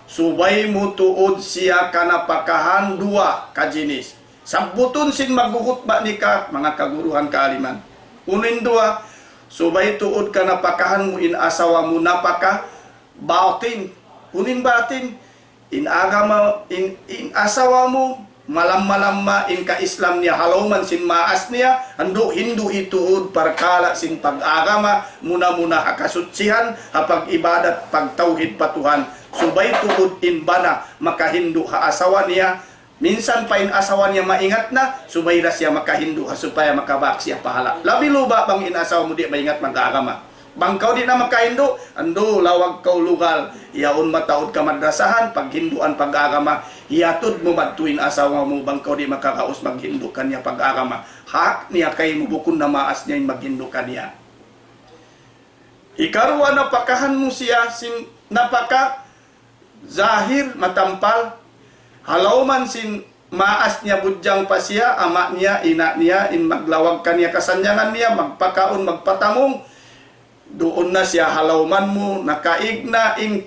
Subay mu tuud siya kanapakahan duwa ka jinis. Sabbutun sin maghuhutba nika, manga kaguruhan kaaliman. Unu in duwa, subay tuud kanapakahan mu in asawa mu napaka batin. Unu in batin? In agama, in, in asawa mu, malamma-lamma in ka-Islam niya ha lawm sin maas niya, andu' hindu' tuud parkala' sin pag-agama, muna-muna ha kasuchihan, ha pag-ibadat, pagtawhid pa Tuhan. Subay tuud in bana makahindu' ha asawa niya, minsan pa in asawa niya maingat na, subay da siya makahindu' ha supaya makabak siya pa hala'. Labi luba bang in asawa mu di' maingat mag-agama. Bang kaw di' na makahindu', andu' lawag kaw lugal, yaun mataud ka madrasahan, paghinduan pag-agama, hiyatud mu madtu in asawa mu, bang kaw di' makagaus maghindu' kaniya pag-agama. Hak niya kaymu, bukun na maas niya in maghindu' kaniya. Hikaruwa, napakahan mu siya sin napaka zahir, matampal. Ha lawm sin maas niya, budjang pa siya, ama' niya, ina' niya, in maglawag kaniya kasannyangan niya, magpakaun, magpatamung. Duun na siya ha lawm mu, nakaig na in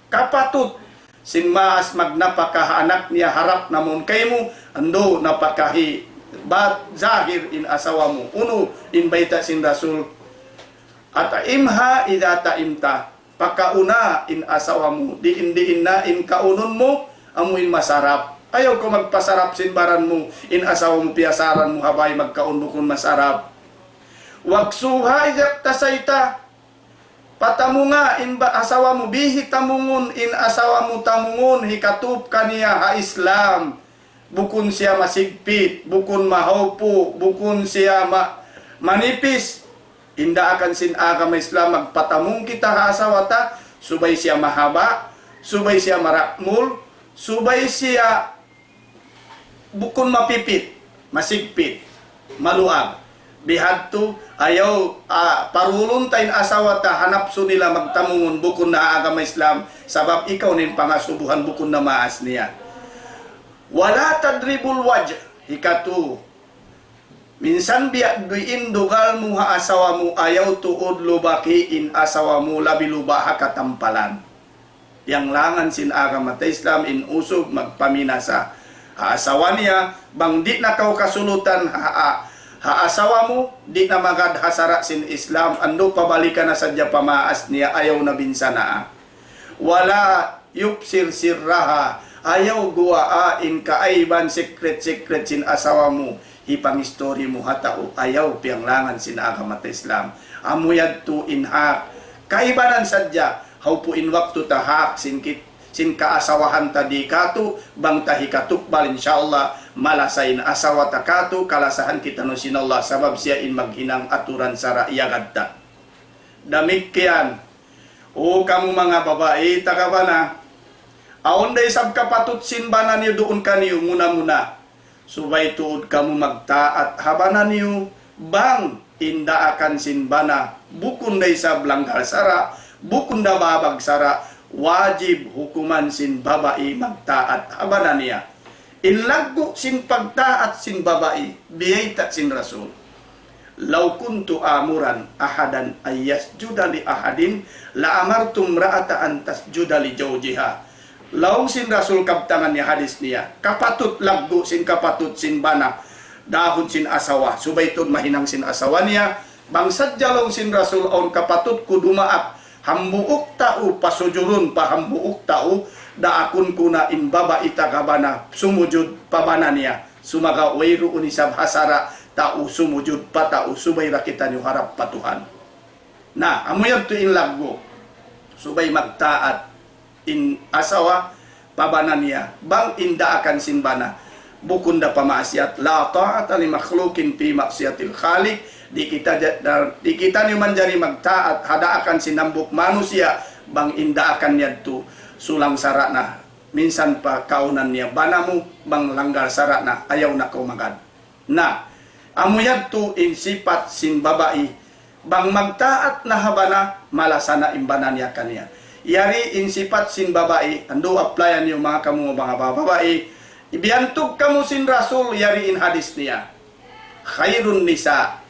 kapatut sin maas magnapaka ha anak niya, harap na mawn kaymu, andu' napakahi bat zahir in asawa mu. Unu in bayta' sin Rasul? أطعمها إذا طعمت. Pakauna in asawa mu, diin-diin na in kaunun mu, amu in masarap. Ayaw kaw magpasarap sin baran mu, in asawa mu piyasaran mu ha bay magkaun bukun masarap. واكسها إذا اكتسيت. Patamunga in ba-, asawa mu, bihi tamungun in asawa mu, tamungun hikatup kaniya ha Islam. Bukun siya masigpit, bukun mahawpu', bukun siya ma-, manipis. In daakan sin agama Islam, magpatamung kita ha asawa ta, subay siya mahaba', subay siya marakmul, subay siya bukun mapipit, masigpit, maluag. Bihadtu, ayaw, ah, parulun ta in asawa ta ha napsu nila magtamungun bukun na ha agama Islam, sabab ikaw na in pangasubuhan, bukun na maas niya. ولا تضرب الوجه. Hikatu, minsan biya' diin dugal mu ha asawa mu, ayaw tuud lubaki in asawa mu, labi luba ha katampalan. Piyanglangan sin agama ta Islam in usug magpaminasa ha asawa niya, bang di' na kaw kasulutan ha, ha, Ha asawa mu, di' na magad ha sara' sin Islam, andu' pabalikan na sadja pa maas niya, ayaw na binsanaa. ولا يفشي سرها, ayaw guwaa in kaaiban secret-secret sin asawa mu, hipangistori mu ha tau, ayaw piyanglangan sin agama ta Islam. Amu yadtu in hak, kaibanan sadja, hawpu in waktu ta hak sin kit-, sin kaasawahan ta di' katu', bang ta hikatukbal, insya Allah, malasa in asawa ta katu', kalasahan kitaniyu sin Allah, sabab siya in maghinang aturan sara' yagad ta. Damikkiyan, o kamu manga babai, taga bana, awn da isab kapatut sin bana niyu duun kaniyu muna-muna. Subay tuud kamu magtaat ha bana niyu, bang in daakan sin bana, bukun da isab langgal sara', bukun da babag sara', wajib hukuman sin babai magtaat ha bana niya. In laggu' sin pagtaat sin babai, biyayta' sin Rasul. لو كنت آمرا أحدا أن يسجد لأحد لأمرت امرأة أن تسجد لزوجها. Laung sin Rasul kabtangan niya hadis niya, kapatut laggu' sin kapatut sin bana, dahun sin asawa, subay tuud mahinang sin asawa niya, bang sadja laung sin Rasul awn kapatut ku dumaak, hambuuk tau pasujurun pa hambuuk tau, daakun ku na in babai taga bana, sumujud pa bana niya. Sumagawa' wayruun isab ha sara' tau sumujud pa tau, subay da kitaniyu harap pa Tuhan. Na, amu yadtu in laggu'. Subay magtaat in asawa pa bana niya, bang in daakan sin bana bukun da pa maasiyat. لا طاعة لمخلوق في معصية الخالق. Di' kita ja-, da-, di' kitaniyu manjari magtaat ha daakan sin hambuuk manusiya', bang in daakan yadtu sulang sara' na. Minsan pa kaunan niya, bana mu, bang langgal sara' na, ayaw na kaw magad. Na, amu yadtu in sipat sin babai, bang magtaat na ha bana, malasa na in bana niya kaniya. Yari in sipat sin babai, andu' applyan niyu manga kamu manga babai, biyantug kamu sin Rasul, yari in hadis niya. خير النساء.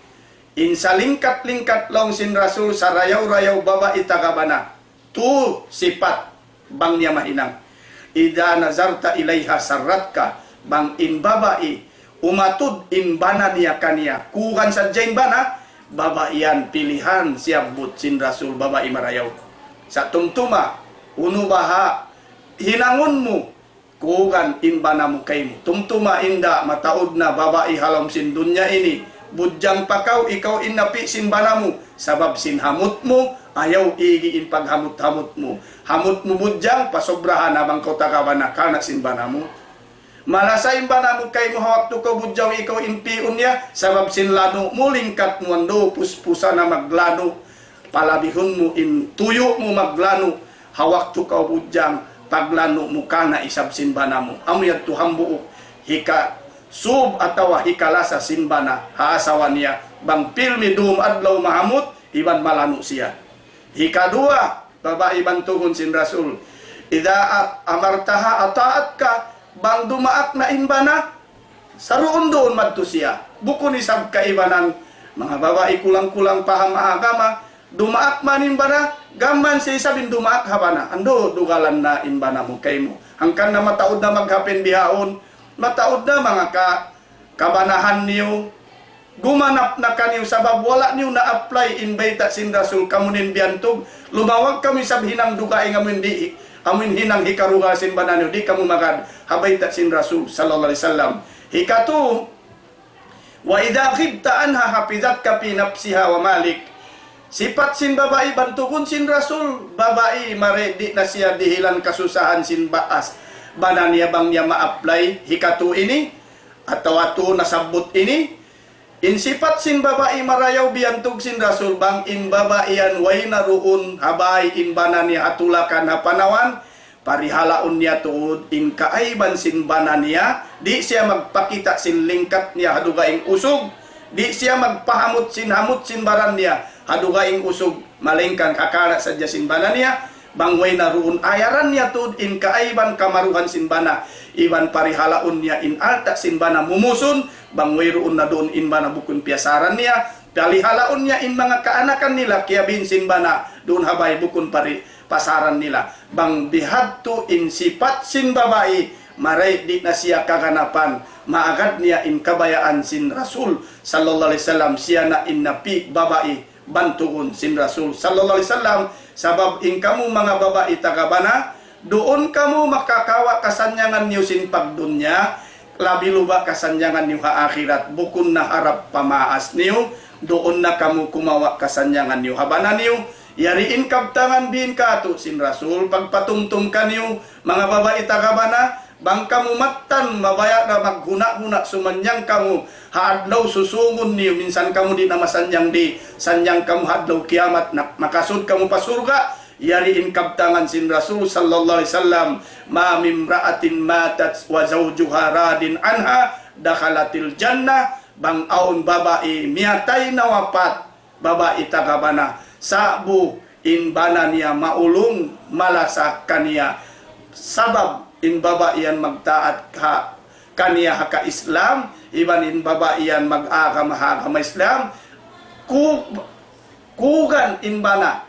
In salingkat-lingkat laung sin Rasul, sarayaw-rayaw babai taga bana. Tu sipat bang niya mahinang. إذا نظرت إليها سرتك, bang in babai, umatud in bana niya kaniya, kuugan sadja in bana, babai yan pilihan siyabbut sin Rasul, babai marayaw. Sa' tumtuma, unu baha' hinangun mu, kuugan in bana mu kaymu. Tumtuma inda', mataud na babai ha lawm sin dunya ini. Budjang pa kaw, ikaw in napi' sin bana mu. Sabab sin hamut mu, ayaw igi in paghamut-hamut mu. Hamut mu budjang, pasobrahan na bang kaw taga bana, karna' sin bana mu. Malasa in bana mu kaymu ha waktu kaw budjang, ikaw in pi'un niya, sabab sin lanu' mu, lingkat mu, andu', puspusan na maglanu'. Palabihun mu in tuyu' mu maglanu', ha waktu kaw budjang, paglanu' mu karna' isab sin bana mu. Amu yadtu hambuuk hikasub atawa hikalasa sin bana ha asawa niya, bang pilmi dum adlaw mahamut, iban malanu' siya. Hikaduwa, babai bantugun sin Rasul. إذا أمرتها أطاعتك, bang dumaak na in bana, saruun-duun madtu siya. Bukun isab kaibanan, manga babai kulang-kulang paham agama, dumaak man in bana, gam man siya isab in dumaak ha bana. Andu', dugalan na in bana mu kaymu. Hangkan na mataud na maghapin bihaun, mataud na manga ka-, kabanahan niyu, gumanap na kaniyu sabab wala' niyu na-apply in bayta' sin Rasul, kamu in biyantug, lumawag kamu isab hinang dugaing amu in di-, amu in hinang hikarugal sin bana niyu, di' kamu magad ha bayta' sin Rasul sallallahu alayhi wasallam. Hikatu, وإذا غبت عنها حفظتك في نفسها ومالك. Sipat sin babai bantugun sin Rasul, babai mari di' na siya dihilan kasusahan sin baas bana niya bang niya ma-apply hikatu ini, atawa tu nasabbut ini. In sipat sin babai marayaw biyantug sin Rasul, bang in babai yan way na duun ha bay in bana niya ha tulakan ha panawan, parihalaun niya tuud in kaaiban sin bana niya, di' siya magpakita' sin lingkat niya ha dugaing usug, di' siya magpahamut sin hamut sin baran niya ha dugaing usug, malaingkan ha karna' sadja sin bana niya, bang way na duun ayaran niya tuud in kaaiban kamaruhan sin bana, iban parihalaun niya in alta' sin bana mumusun, bang way duun na duun in bana bukun piyasaran niya, parihalaun niya in manga kaanakan nila kiyabin sin bana, duun ha bay bukun pari-, pasaran nila. Bang bihadtu in sipat sin babai, maray di' na siya kaganapan, maagad niya in kabayaan sin Rasul sallallahu alayhi wasallam, siya na in napi' babai bantugun sin Rasul sallallahu alayhi wasallam. Sabab in kamu manga babai tagabana, duun kamu makakawa' kasannyangan niyu sin pagdunya, labi luba' kasannyangan niyu ha akhirat, bukun na harap pa maas niyu, duun na kamu kumawa' kasannyangan niyu ha bana niyu. Yari in kabtangan biin katu' sin Rasul, pagpatumtum kaniyu, manga babai tagabana, bang kamu mattan mabaya' na maghuna'-huna' sumannyang kamu ha adlaw susūngun niyu, minsan kamu di' na masannyang di', sannyang kamu ha adlaw kiyamat, na makasud kamu pa surga'. Yari in kabtangan sin Rasul sallallahu alayhi wasallam, ما من امرأة ماتت وزوجها راض عنها دخلت الجنة. Bang awn babai miyatay nawapat, babai tagabana, sa'bu in bana niya maulung malasa kaniya, sabab in babai yan magtaat ha kaniya ha ka-Islam, iban in babai yan mag-agama ha agama Islam, ku-, kugan in bana,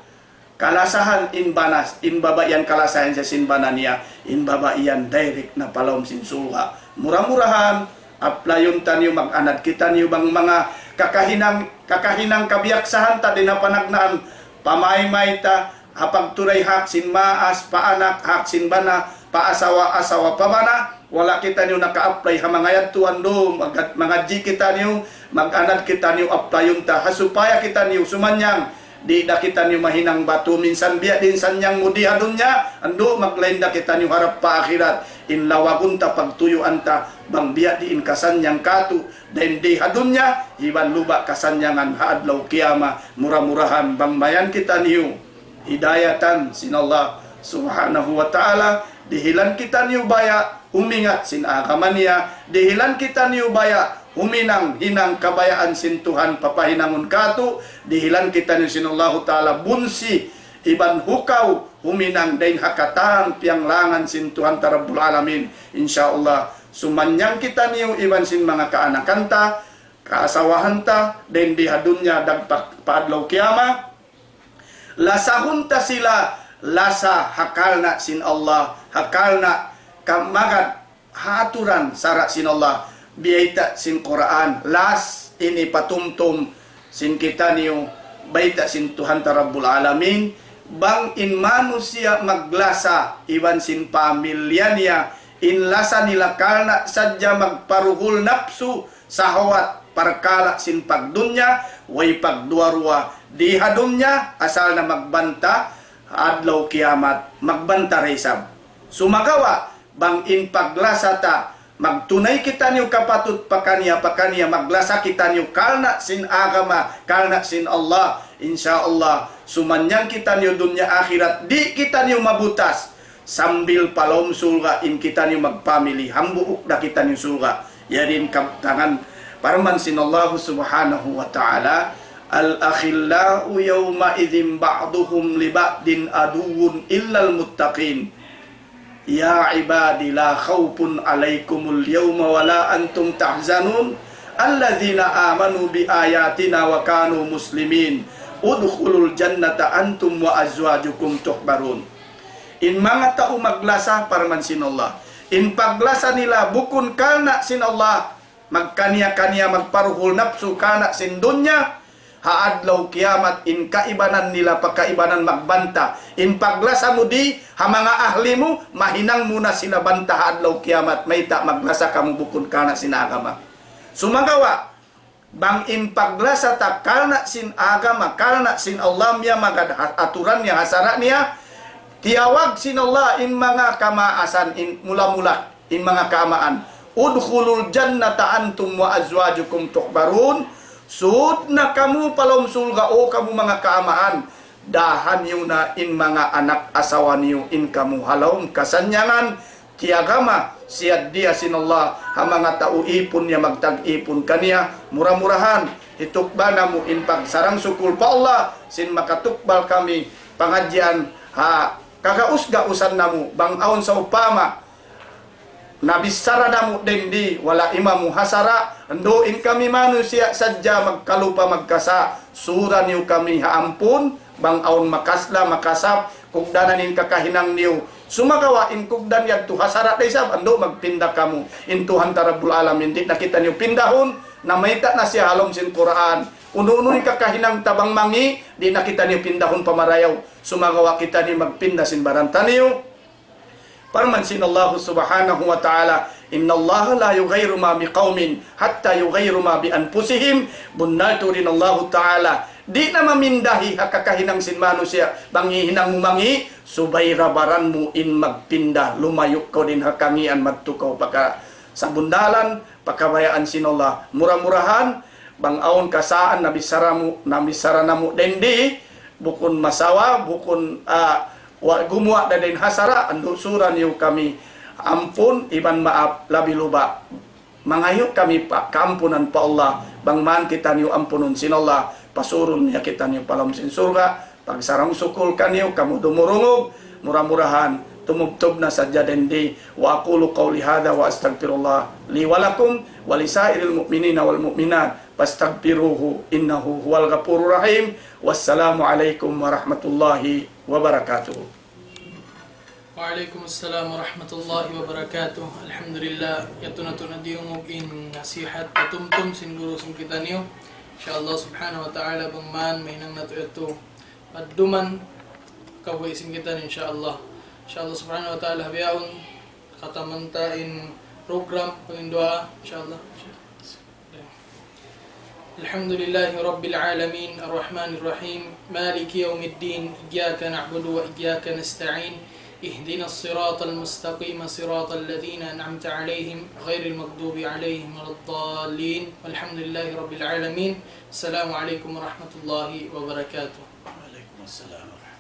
kalasahan in bana, in babai yan kalasahan siya sin bana niya, in babai yan direct na pa lawm sin surga'. Mura-murahan, applyun taniyu, mag-anad kitaniyu bang manga kakahinang, kakahinang kabiyaksahan ta di' na panagnaan, pamaymay ta, ha pagturay hak sin maas, pa anak, hak sin bana, pa asawa, asawa pa bana, wala' kitaniyu naka-apply ha manga yadtu, andu', mag-, mangadji' kitaniyu, mag-anad kitaniyu, applyun ta, ha supaya kitaniyu sumannyang, di' da kitaniyu mahinang batu, minsan biya' diin sannyang mu di ha dunya, andu', maglain da kitaniyu harap pa akhirat, in lawagun ta, pagtuyuan ta, bang biya' diin kasannyang katu', dayn di ha dunya, iban luba' kasannyangan ha adlaw kiyamat. Mura-murahan bang mayan kitaniyu hidayatan sin Allah subhanahu wa ta'ala, dihilan kitaniyu baya' humingat sin agama niya, dihilan kitaniyu baya' huminang-hinang kabayaan sin Tuhan papahinangun katu', dihilan kitaniyu sin Allahu ta'ala bunsi iban hukaw huminang dayn ha katan piyanglangan sin Tuhan ta Rabbul Alamin. Insya Allah, sumannyang kitaniyu iban sin manga kaanakan ta, kaasawahan ta, dayn di ha dunya dagpak pa adlaw kiyamat, lasahun ta sila lasa ha karna' sin Allah, ha karna' kamagad ha aturan sara' sin Allah, biyayta' sin Qur'an, last ini patumtum sin kitaniyu, bayta' sin Tuhan ta Rabbul Alamin, bang in manusiya' maglasa iban sin pamilya niya, in lasa nila karna' sadja magparuhul napsu, sahawat, parkala' sin pagdunya, way pagduwa-ruwa di ha dunya, asal na magbanta, adlaw kiyamat, magbanta da isab. Sumagawa', bang in paglasa ta, magtunay kitaniyu kapatut pakaniya-pakaniya, maglasa kitaniyu karna' sin agama, karna' sin Allah, insya Allah, sumannyang kitaniyu dunya akhirat, di' kitaniyu mabutas, sambil pa lawm surga' in kitaniyu magpamili, hambuuk da kitaniyu surga'. Yari in kabtangan parman sin Allah subhanahu wa ta'ala, الأخلاء يومئذ بعضهم لبعض عدو إلا المتقين. يا عباد لا خوف عليكم اليوم ولا أنتم تحزنون الذين آمنوا بآياتنا وكانوا مسلمين ادخلوا الجنة أنتم وأزواجكم تحبرون. In manga tau maglasa, parman sin Allah, in paglasa nila bukun karna' sin Allah, magkaniya-kaniya, magparuhul napsu karna' sin dunya, ha adlaw kiyamat in kaibanan nila pa kaibanan magbanta. In paglasa mu di ha manga ahli mu, mahinang mu na sila banta ha adlaw kiyamat, mayta' maglasa kamu bukun karna' sin agama. Sumagawa', bang in paglasa ta karna' sin agama, karna' sin Allah, miyamagad ha aturan niya, ha sara' niya, tiyawag sin Allah in manga kamaasan, in mula-mula, in manga kaamaan. ادخلوا الجنة أنتم وأزواجكم تحبرون. Sud na kamu pa lawm surga', o kamu manga kaamaan. Daha niyu na in manga anak asawa niyu in kamu ha lawm kasannyangan. Tiyagama, siyaddiya sin Allah ha manga tau ipun niya magtag-ipun kaniya. Mura-murahan, hitukbal namu' in pagsarang-sukul pa Allah, sin makatukbal kami pangadjian ha kagaus-gausan namu', bang awn sawpama nabichara namu' dindi, wala' imamu ha sara', andu' in kami manusiya' sadja magkalupa magkasa', sura niyu kami ha ampun, bang awn makasla, makasap, kugdanan in kakahinang niyu, Sumagawa' in kugdan yadtu ha sara' da isab, andu' magpinda kamu. In Tuhan ta Rabbul Alamin, di' na kitaniyu pindahun, namayta' na siya ha lawm sin Qur'an. Unu-unu in kakahinang ta bang mangi', di' na kitaniyu pindahun pa marayaw. Sumagawa' kitaniyu magpinda sin baran taniyu. Parman sin Allah Subhanahu wa Ta'ala, إن الله لا يغير ما بقوم حتى يغيروا ما بأنفسهم. Bunnal tuud in Allah Ta'ala, di' na mamindahi ha kakahinang sin manusiya', bang hihinang mu mangi', subay da baran mu in magpinda, lumayu' kaw dayn ha kangian madtu kaw pa kasabunnalan, pa kabayaan sin Allah. Mura-murahan, bang awn kasaan nabichara mu, nabichara namu' dindi, bukun masawa, bukun, ah, wa-, gumuwa' da dayn ha sara', andu' sura niyu kami ampun, iban maap, labi luba. Mangayu' kami pa, kaampunan pa Allah, bang man kitaniyu ampunun sin Allah, pasurun niya kitaniyu pa lawm sin surga', pagsarang-sukul kaniyu, kamu dumurungug, mura-murahan, tumubtub na sadja dindi. وأقول قولي هذا وأستغفر الله لي ولكم ولسائر المؤمنين والمؤمنات فاستغفروه إنه هو الغفور الرحيم. والسلام عليكم ورحمة الله وبركاته. وعليكم السلام ورحمة الله وبركاته. Alhamdulillah, yadtu na tuud na diyungug in nasihat patumtum sin guru sin kitaniyu. Insha Allah subhanahu wa ta'ala, bang man mahinang natu' yadtu padduman kabuhi' sin kitaniyu, insha Allah. Insha Allah subhanahu wa ta'ala, bihaun kataman ta in program panginduwaa, insha Allah. الحمد لله رب العالمين، الرحمن الرحيم، مالك يوم الدين، إياك نعبد وإياك نستعين، اهدنا الصراط المستقيم، صراط الذين أنعمت عليهم، غير المغضوب عليهم ولا الضالين. والحمد لله رب العالمين. السلام عليكم ورحمة الله وبركاته. وعليكم السلام ورحمة الله.